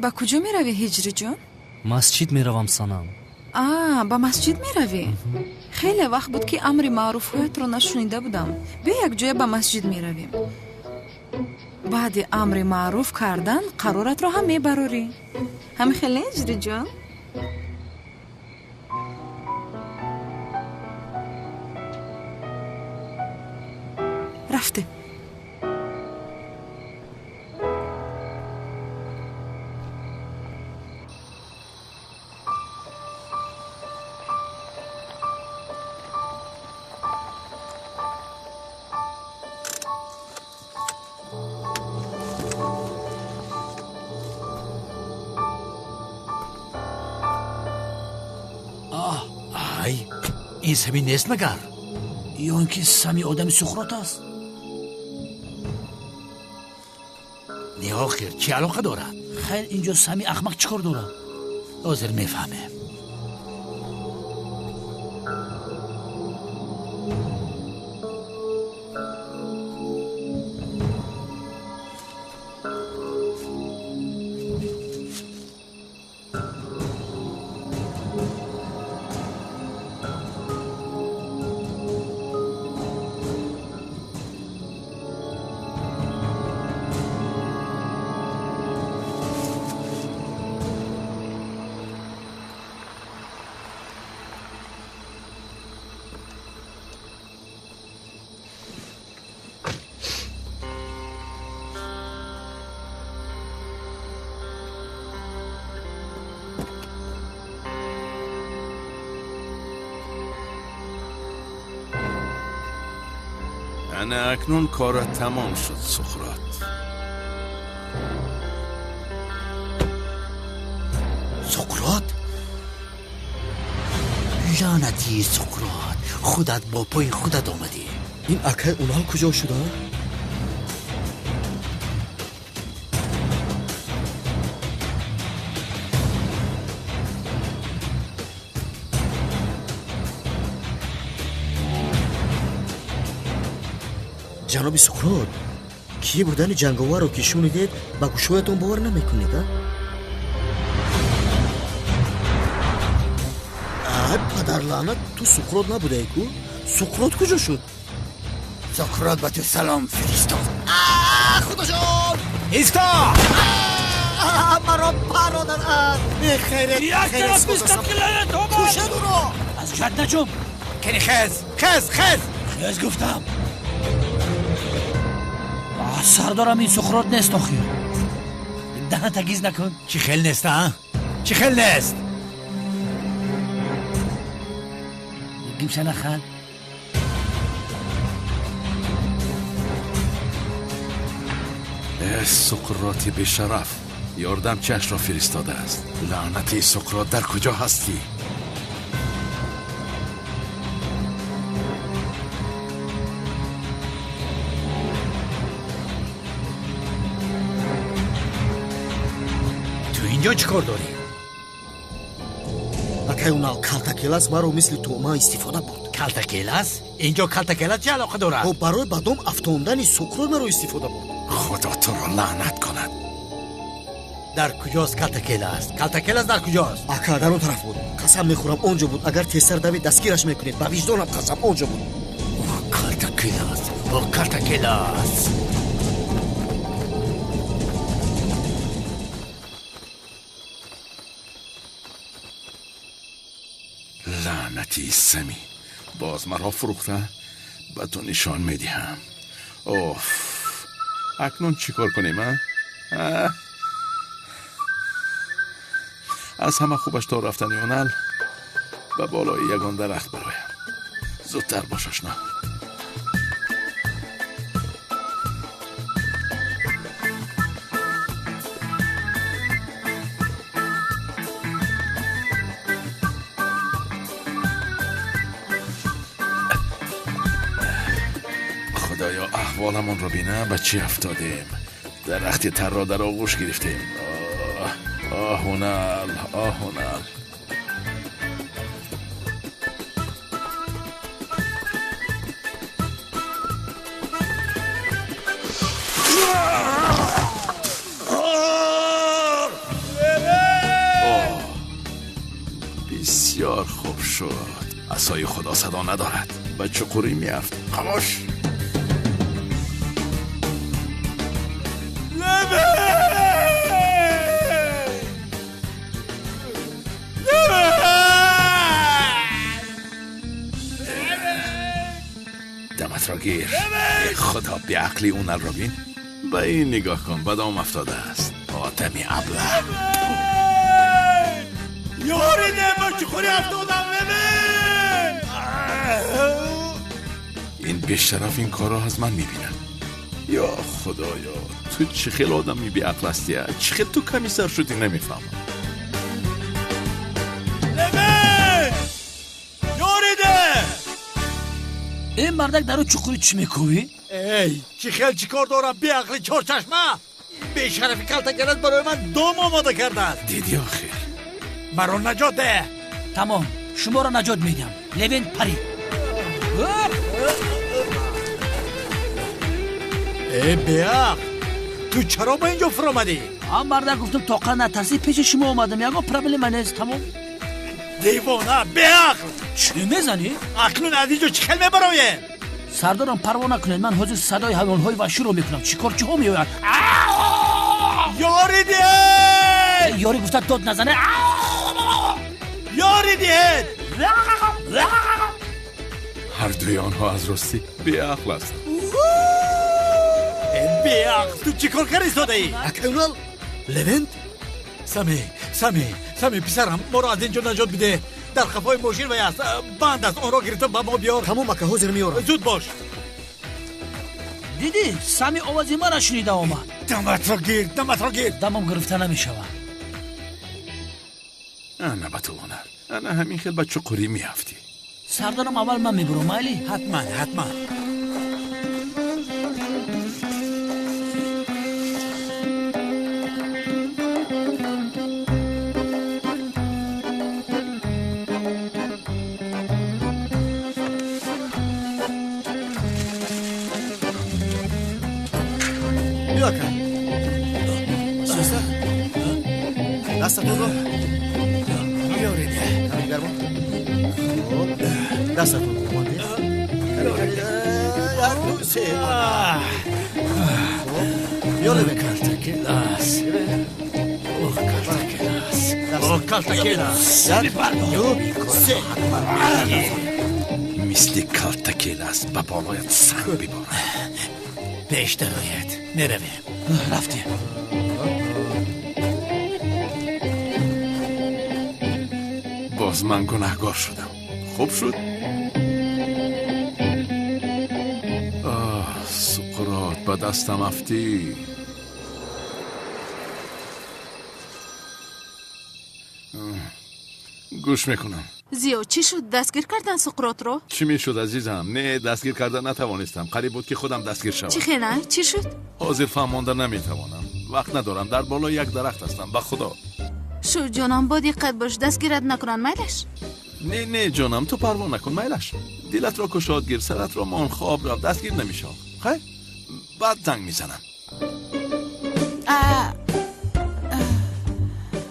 Ба куҷо меравӣ, Ҳиҷриҷон? Масҷид меравам, санам. А, ба масҷид меравӣ? Хеле вақт буд, ки амри маъруфҳоятро нашунида будам. Биё, якҷоя ба масҷид меравем. Баъди амри маъруф кардан қароратро ҳам мебарорӣ. Ҳами хеле, Ҳиҷриҷон? Рафтем. Ай, ин Сами нест магар? Ё ин ки Сами одами Суқрот аст? Не, охир чӣ алоқа дорад? Хайр, инҷо Сами ахмақ чӣ кор дорад? Ҳозир мефаҳмем. Ана акнун корат тамом шуд, Суқрот. Суқрот? Лаънати Суқрот, худат бо пои худат омадӣ. Ин акай Унал куҷо шуда? Ҷаноби Суқрот, кӣ будани ҷанговарро ки шунидед, ба гӯшҳоятон бовар намекунед, а? Ай, падарлаънат, ту Суқрот набудаӣ ку? Суқрот куҷо шуд? Суқрот ба ту салом фиристод. Худоҷон! Исто! Маро пародан! Кушед ӯро! Аз ҷад наҷум! Кени, хез, хез, хез! Хез гуфтам! Сардорам, ин Суқрот нест охир. Даҳанта гиз накун. Чӣ хел нест, а? Чӣ хел нест? Гимша нахан. Э, Суқроти бешараф, ёрдамчиашро фиристодааст. Лаънати Суқрот, дар куҷо ҳастӣ? Ту инҷо чӣ кор дорӣ? Акай Унал, Калтакелас маро мисли тӯъма истифода бурд. Калтакелас? Инҷо Калтакелас чӣ алоқа дорад? Ӯ барои ба дом афтондани Суқрот маро истифода бурд. Худо туро лаънат кунад. Дар куҷост Калтакелас? Калтакелас дар куҷост? Ака, дар он тараф буд. Қасам мехӯрам, он ҷо буд. Агар тезтар давед, дастгираш мекунед. Ба виҷдонам қасам, он ҷо буд. О, Калтакелас, о, Калтакелас! Лаънати Сами, боз маро фурӯхта? Ба ту нишон медиҳам. Оф, акнун чӣ кор кунем, а? Аз ҳама хубаш то рафтани Унал ба болои ягон дарахт бароям. Зудтар бош, ошно. Худоё, аҳволамонро бина, ба чӣ афтодем. Дарахти тарро дар оғӯш гирифтем. Оҳ, Унал, оҳ, Унал. Бисёр хуб шуд. Асои Худо садо надорад. Ба чуқурӣ меафт. Хомӯш. دمت را گیر. ای خدا، بیعقلی اون را بین. به این نگاه کن، به دام افتاده است. آدمی ابله. یاری ده، با چخوری افتادم. ببین این بیشرف این کار را از من میبینم. یا خدایا، تو چه خیلی آدمی بیعقل هستی. چه خیلی تو کمی سر شدی نمیفهمم. یاری ده. این مردک در چخوری چی میکوی؟ ای چی خیلی چی کار دارم بیعقلی چهارچشمه. بیشرفی کلتکلت برای من دام آماده کرده است. دیدی آخر مرا نجات ده. تمام، شما را نجات میدم. لوین پری. ای بیعقل، تو چرا به اینجا فرامدی؟ هم مردک گفتم طاقت نترسی پیش شما آمدم. یگان پرابلم نیست. تمام. دیوانه بیعقل، چی میزنی؟ اکنون از اینجا چه خیلی میبرایم؟ سردارم پروا نکنید، من حاضر صدای حیوانهای وحشی رو میکنم. شکارچی‌ها میآیند. یاری ده. یاری گفته داد نزنه. یاری ده. هر دوی آنها از راستی بیعقل هستند. بیعقل، تو چی کار کردی ساده ای؟ اکنون لوند. سمی سمی سمی پسرم، ما را از اینجا نجات بده. در قفای ماشین و است بند است، آن را گرفتم به ما بیار. تمام اکا، حاضر میارم. زود باش. دیدی سمی آوازی مرا شنیده آمد. دمت را گیر، دمت را گیر. دمم گرفته نمیشود. انا به تو هنر، انا همین خیلی به چقوری میافتی. سردارم اول من میبرم. علی حتما حتما. مثل کلتکیلاس به بالایت سنگ ببارد. پیش درآید، میرویم. رفتیم. باز من گناهگار شدم. خوب شد. آه سقراط، به دستم افتی. گوش میکنم. زیو چی شد؟ دستگیر کردن سقراط رو؟ چی میشد عزیزم؟ نه دستگیر کردن نتوانستم. قریب بود که خودم دستگیر شوم. چی خیلی؟ چی شد؟ حاضر فهمانده نمیتوانم. وقت ندارم. در بالای یک درخت هستم. به خدا. شو جانم، با دقت باش، دستگیرت نکنن. میلش؟ نه نه جانم، تو پروا نکن. میلش. دلت را کشاد گیر، سرت را مان خواب رفت، دستگیر نمیشم. خیر؟ بعد زنگ میزنم.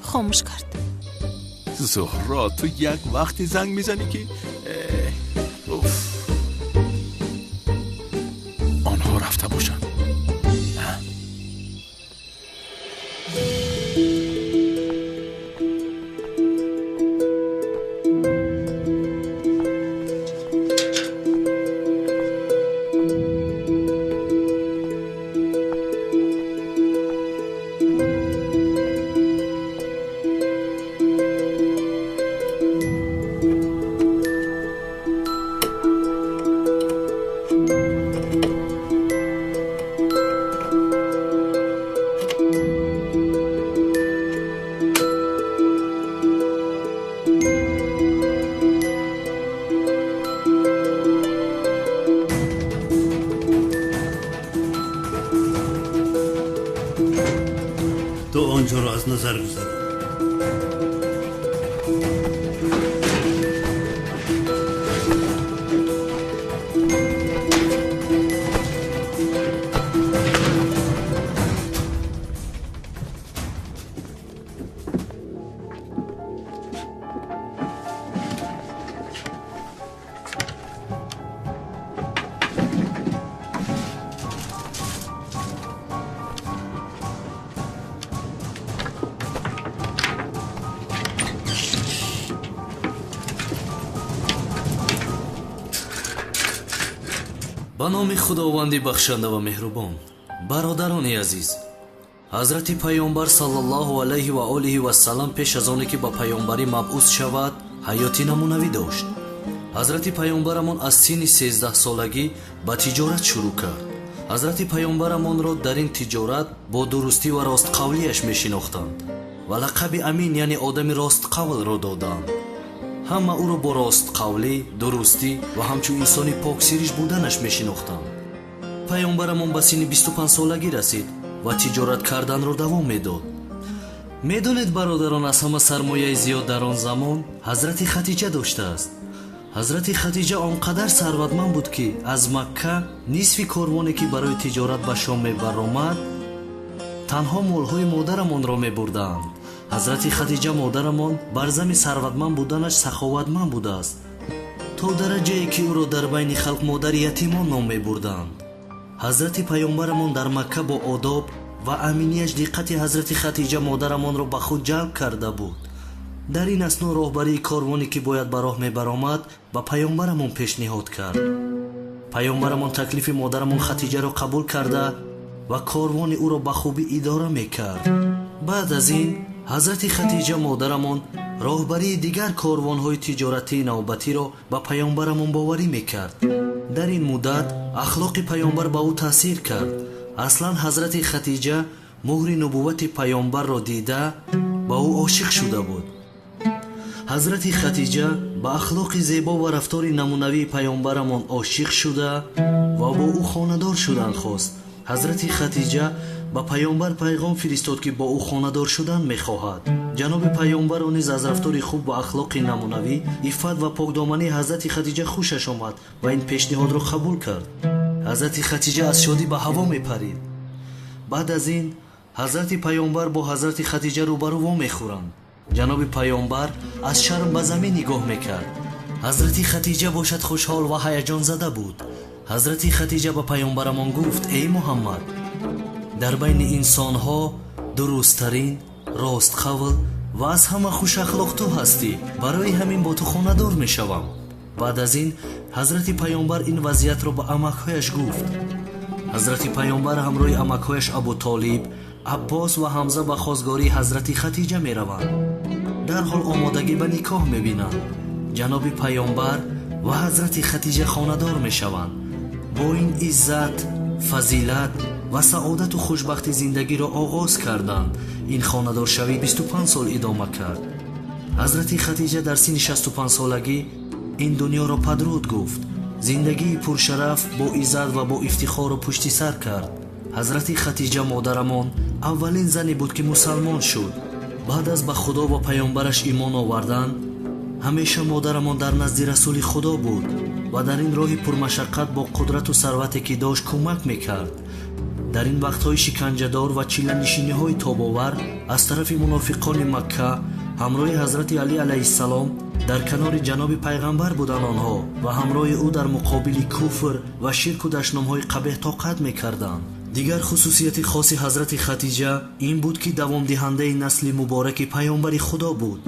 خاموش کرد. زهرا تو یک وقتی زنگ میزنی که اوف. آنها رفته باشند. نظر گذران. Ба номи Худованди бахшанда ва меҳрубон. Бародарони азиз, ҳазрати Паёмбар саллаллоҳу алайҳи ва олиҳи вассалам пеш аз оне ки ба паёмбарӣ мабъус шавад, ҳаёти намунавӣ дошт. Ҳазрати Паёмбарамон аз синни 13-солагӣ ба тиҷорат шурӯъ кард. Ҳазрати Паёмбарамонро дар ин тиҷорат бо дурустӣ ва ростқавлияш мешинохтанд ва лақаби Амин, яъне одами ростқавлро доданд. Ҳама ӯро бо ростқавлӣ, дурустӣ ва ҳамчун инсони поксириш буданаш мешинохтанд. Паёмбарамон ба синни 25-солагӣ расид ва тиҷорат карданро давом медод. Медонед, бародарон, аз ҳама сармояи зиёд дар он замон ҳазрати Хатиҷа доштааст. Ҳазрати Хатиҷа он қадар сарватманд буд, ки аз Макка нисфи корвоне ки барои тиҷорат ба Шом мебаромад, танҳо молҳои модарамонро мебурданд. Ҳазрати Хатиҷа модарамон бар зами сарватманд буданаш саховатманд будааст, то дараҷае ки ӯро дар байни халқ модари ятимон ном мебурданд. Ҳазрати Паёмбарамон дар Макка бо одоб ва аминияш диққати ҳазрати Хатиҷа модарамонро ба худ ҷалб карда буд. Дар ин асно роҳбарии корвоне ки бояд ба роҳ мебаромад, ба Паёмбарамон пешниҳод кард. Паёмбарамон таклифи модарамон Хатиҷаро қабул карда ва корвони ӯро ба хубӣ идора мекард. Баъд аз ин ҳазрати Хатиҷа модарамон роҳбарии дигар корвонҳои тиҷоратии навбатиро ба Паёмбарамон боварӣ мекард. Дар ин муддат ахлоқи Паёмбар ба ӯ таъсир кард. Аслан ҳазрати Хатиҷа муҳри нубуввати Паёмбарро дида ба ӯ ошиқ шуда буд. Ҳазрати Хатиҷа ба ахлоқи зебо ва рафтори намунавии Паёмбарамон ошиқ шуда ва бо ӯ хонадор шудан хост. Ҳазрати Хатиҷа ба Паёмбар пайғом фиристод, ки бо ӯ хонадор шудан мехоҳад. Ҷаноби Паёмбарро низ аз рафтори хуб ва ахлоқи намунавӣ, иффат ва покдомании ҳазрати Хатиҷа хушаш омад ва ин пешниҳодро қабул кард. Ҳазрати Хатиҷа аз шодӣ ба ҳаво мепарид. Баъд аз ин ҳазрати Паёмбар бо ҳазрати Хатиҷа рӯбарӯ вомехӯранд. Ҷаноби Паёмбар аз шарм ба замин нигоҳ мекард. Ҳазрати Хатиҷа бошад хушҳол ва ҳаяҷонзада буд. Ҳазрати Хатиҷа ба Паёмбарамон гуфт: эй Муҳаммад, дар байни инсонҳо дурусттарин, ростқавл ва аз ҳама хушахлоқ ту ҳастӣ. Барои ҳамин бо ту хонадор мешавам. Баъд аз ин ҳазрати Паёмбар ин вазъиятро ба амакҳояш гуфт. Ҳазрати Паёмбар ҳамроҳи амакҳояш Абутолиб, Аббос ва Ҳамза ба хостгории ҳазрати Хатиҷа мераванд. Дарҳол омодагӣ ба никоҳ мебинанд. Ҷаноби Паёмбар ва ҳазрати Хатиҷа хонадор мешаванд. Бо ин иззат, фазилат ва саодату хушбахти зиндагиро оғоз карданд. Ин хонадоршавӣ 25 сол идома кард. Ҳазрати Хатиҷа дар синни 65-солагӣ ин дунёро падруд гуфт. Зиндагии пуршараф бо иззат ва бо ифтихорро пушти сар кард. Ҳазрати Хатиҷа модарамон аввалин зане буд, ки мусалмон шуд. Баъд аз ба Худо ва Паёмбараш имон овардан, ҳамеша модарамон дар назди Расули Худо буд ва дар ин роҳи пурмашаққат бо қудрату сарвате ки дошт кӯмак мекард. Дар ин вақтҳои шиканҷадор ва чиланишиниҳои тобовар аз тарафи мунофиқони Макка ҳамроҳи ҳазрати Алӣ алайҳиссалом дар канори ҷаноби Пайғамбар буданд онҳо ва ҳамроҳи ӯ дар муқобили куфр ва ширку дашномҳои қабеҳ тоқат мекарданд. Дигар хусусияти хоси ҳазрати Хатиҷа ин буд, ки давомдиҳандаи насли мубораки Паёмбари Худо буд.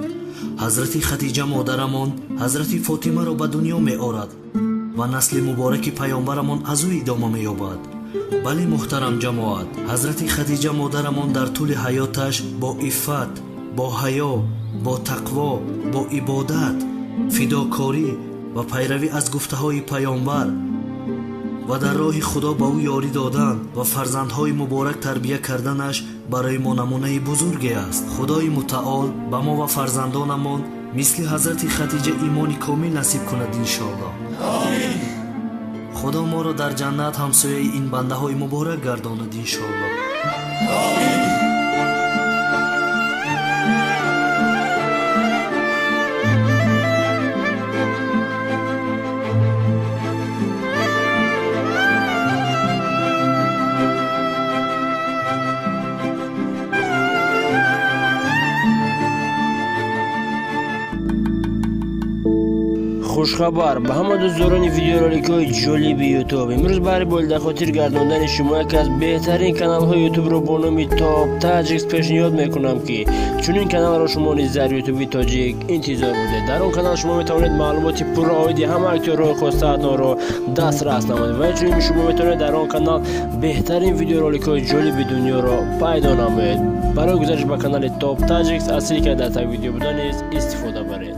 Ҳазрати Хатиҷа модарамон ҳазрати Фотимаро ба дунё меорад ва насли мубораки Паёмбарамон аз ӯ идома меёбад. Бале, муҳтарам ҷамоат, ҳазрати Хатиҷа модарамон дар тӯли ҳаёташ бо иффат, бо ҳаё, бо тақво, бо ибодат, фидокорӣ ва пайравӣ аз гуфтаҳои Паёмбар ва дар роҳи Худо ба ӯ ёрӣ додан ва фарзандҳои муборак тарбия карданаш барои мо намунаи бузурге аст. Худои мутаол ба мо ва фарзандонамон мисли ҳазрати Хатиҷа имони комил насиб кунад, иншоаллоҳ. Худо моро дар ҷаннат ҳамсояи ин бандаҳои муборак гардонад, иншоаллоҳ. Хуш Хушхабар ба ҳама дӯстдорони видеороликҳои ҷолиби Ютуб. Имрӯз баҳри болидахотир гардондани шумо яке аз беҳтарин каналҳои Ютубро бо номи Топ Таҷикс пешниҳод мекунам, ки чунин каналро шумо низ дар Ютуби тоҷик интизор будед. Дар он канал шумо метавонед маълумоти пурра оиди ҳама актёрҳои хостаатонро дастрас намоед ва инчунин шумо метавонед дар он канал беҳтарин видеороликҳои ҷолиби дунёро пайдо намоед. Барои гузариш ба канали Топ Таҷикс аз ссилкаи дар таги видео буда низ истифода баред.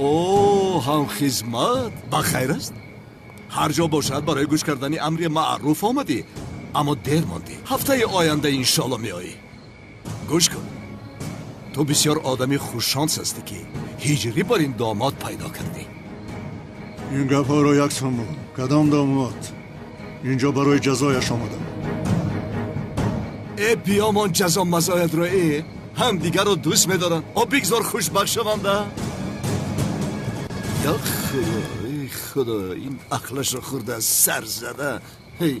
О, ҳамхизмат, ба хайр аст? Ҳар ҷо бошад, барои гӯш кардани амри маъруф омадӣ, аммо дер мондӣ. Ҳафтаи оянда иншоалло меоӣ. Гӯш кун, ту бисёр одами хушшонс ҳастӣ, ки ҳиҷрӣ бар ин домод пайдо кардӣ. Ин гапҳоро яксон бун. Кадом домод? Инҷо барои ҷазояш омадам. Э, биёмон ҷазо мазоятро, э ҳамдигарро дӯст медоранд. О, бигзор хушбахт шаванда. Я худо, эй худо, ин ақлашро хӯрда, сар зада. Ҳей.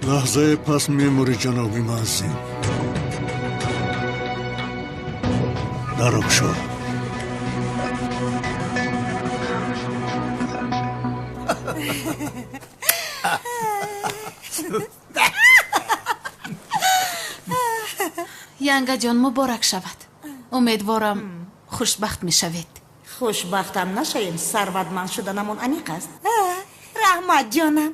Лаҳзае пас мемурӣ, ҷаноби муаззин. Даро кушо. Янгаҷон, муборак шавад. Умедворам, хушбахт мешавед. Хушбахтам нашавем, сарватманд шуданамон аниқ аст. Раҳмат, ҷонам.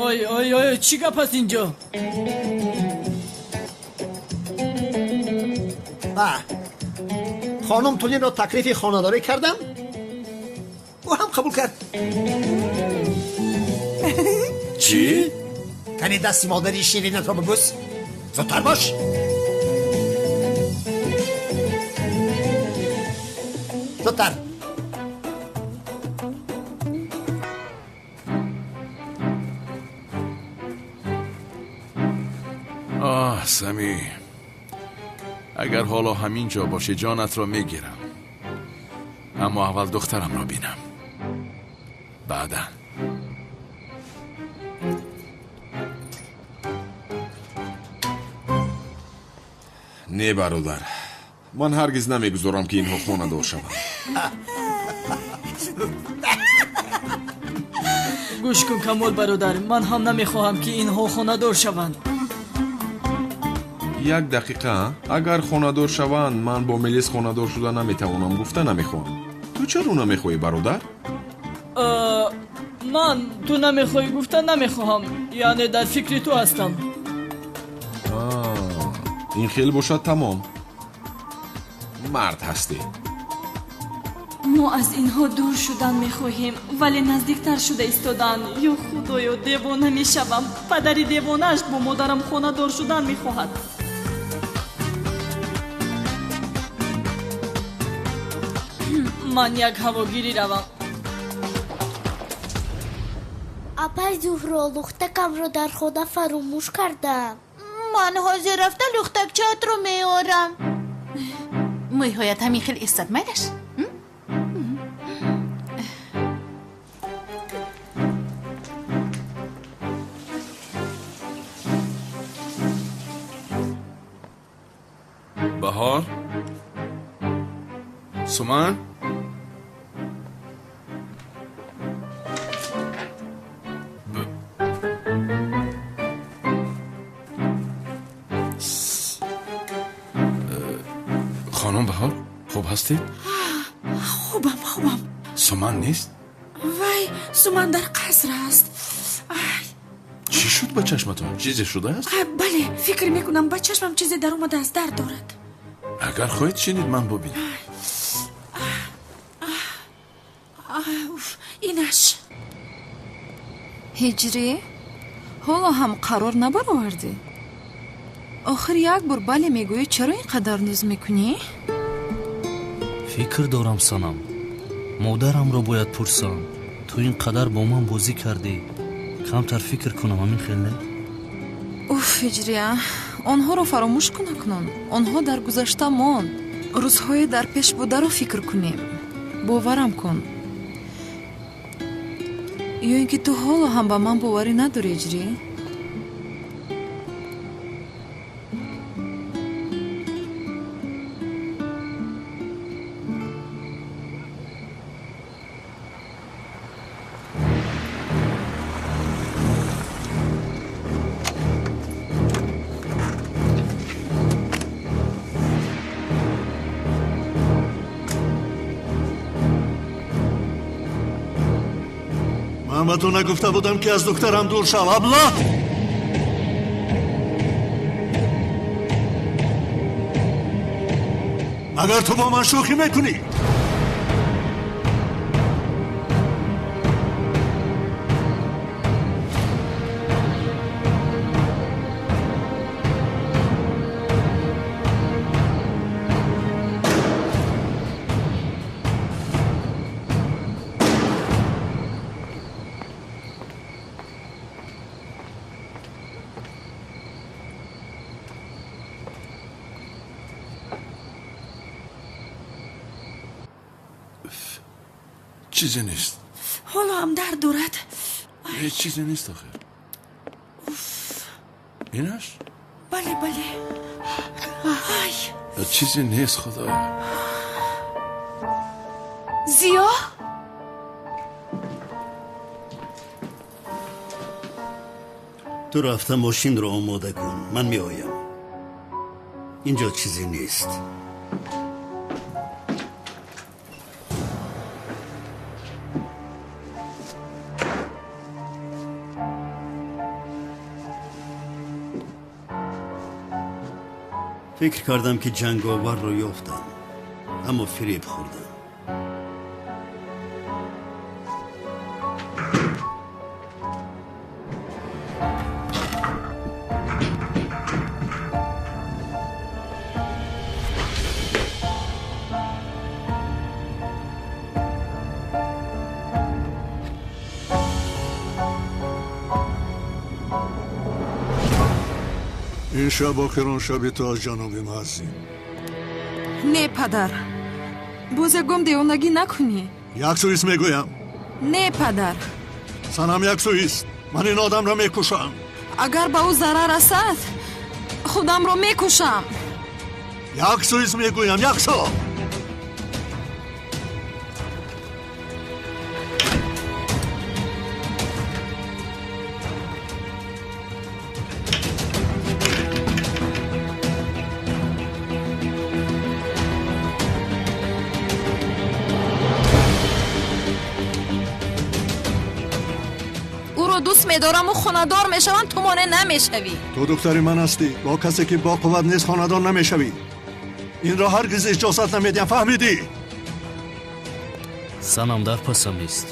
Ой, ой, ой, чӣ гап аст инҷо? Хонум Тулинро таклифи хонадорӣ кардам, ӯ ҳам қабул кард. Чӣ? Кани дасти модари ширинатро бибӯс. Зудтар бош. Зудтар. Оҳ, Сами, агар ҳоло ҳамин ҷо бошӣ, ҷонатро мегирам. Аммо аввал духтарамро бинам, баъдан. Не, бародар, ман ҳаргиз намегузорам, ки инҳо хонадор шаванд. Гӯш кун, Камол бародар, ман ҳам намехоҳам, ки инҳо хонадор шаванд. Як дақиқа. Агар хонадор шаванд, ман бо Мелис хонадор шуда наметавонам, гуфта намехоҳам. Ту чаро намехоҳӣ, бародар? Ман ту намехоҳӣ гуфта намехоҳам, яъне дар фикри ту ҳастам. Ин хел бошад, тамом. Мард ҳастӣ. Мо аз инҳо дур шудан мехоҳем, вале наздиктар шуда истодан. Ё худоё, девона мешавам. Падари девонааш бо модарам хонадор шудан мехоҳад. Ман як ҳавогирӣ равам. Апай Зуҳро, лухтакамро дар хона фаромӯш кардам. Ман ҳозир рафта лухтакчаатро меорам. Мӯйҳоят ҳамин хел истад, майлаш? Баҳор, Суман, хонум Баҳор, хуб ҳастед? Хубам, хубам. Суман нест? Вай, Суман дар қаср аст. Чӣ шуд ба чашматон? Чизе шудааст? Бале, фикр мекунам, ба чашмам чизе даромадааст, дард дорад. Агар хоҳед, шинед, ман бубинам. Инаш. Ҳиҷрӣ, ҳоло ҳам қарор набаровардӣ? Охир як бор бале мегӯӣ, чаро ин қадар нуз мекунӣ? Фикр дорам, санам. Модарамро бояд пурсам. Ту ин қадар бо ман бозӣ кардӣ. Камтар фикр кунам, ҳамин хел не? Уф, Ҳиҷрия, онҳоро фаромӯш кун акнун. Онҳо дар гузашта монд. Рӯзҳои дар пеш бударо фикр кунем. Боварам кун. Ё ин ки ту ҳоло ҳам ба ман боварӣ надорӣ, Ҳиҷрӣ? Ман ба ту нагуфта будам, ки аз духтарам дур шав, абла? Агар ту бо ман шӯхӣ мекунӣ? Чизе нест. Ҳоло ҳам дард дорад. Ҳеҷ чизе нест охир. Инаш? Бале, бале. Ай. Чизе нест, худоя. Зиё? Ту рафта мошинро омода кун, ман меоям. Инҷо чизе нест. Фикр кардам, ки ҷанговарро ёфтам, аммо фиреб хӯрдам. Ин шаб охирон шаби ту аз ҷаноби муаззин. Не, падар, боз ягон девонагӣ накунӣ. Як сӯист мегӯям. Не, падар. Санам, як сӯист. Ман ин одамро мекушам. Агар ба ӯ зарар расад, худамро мекушам. Як сӯист мегӯям, як сӯ. Дӯст медораму хонадор мешавам, ту монеъ намешавӣ. Ту духтари ман ҳастӣ. Бо касе ки бо қувват нест хонадор намешавӣ. Инро ҳаргиз иҷозат намедиҳам, фаҳмидӣ? Санам дар пасам нест.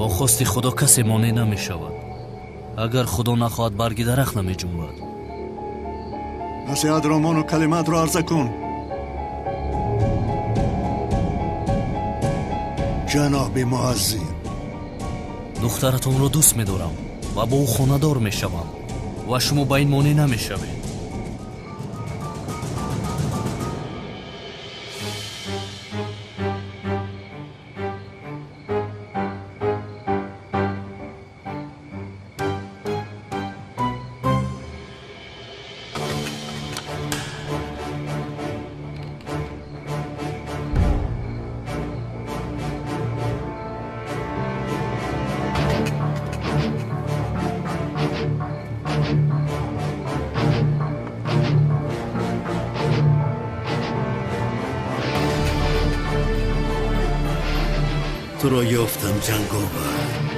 Бо хости Худо касе монеъ намешавад. Агар Худо нахоҳад, барги дарахт намеҷунбад. Насиҳатро мону калимаатро арза кун. Ҷаноби муаззин, духтаратонро дӯст медорам ва бо ӯ хонадор мешавам ва шумо ба ин монеъ намешавед. Туро ёфтам, ҷанговар.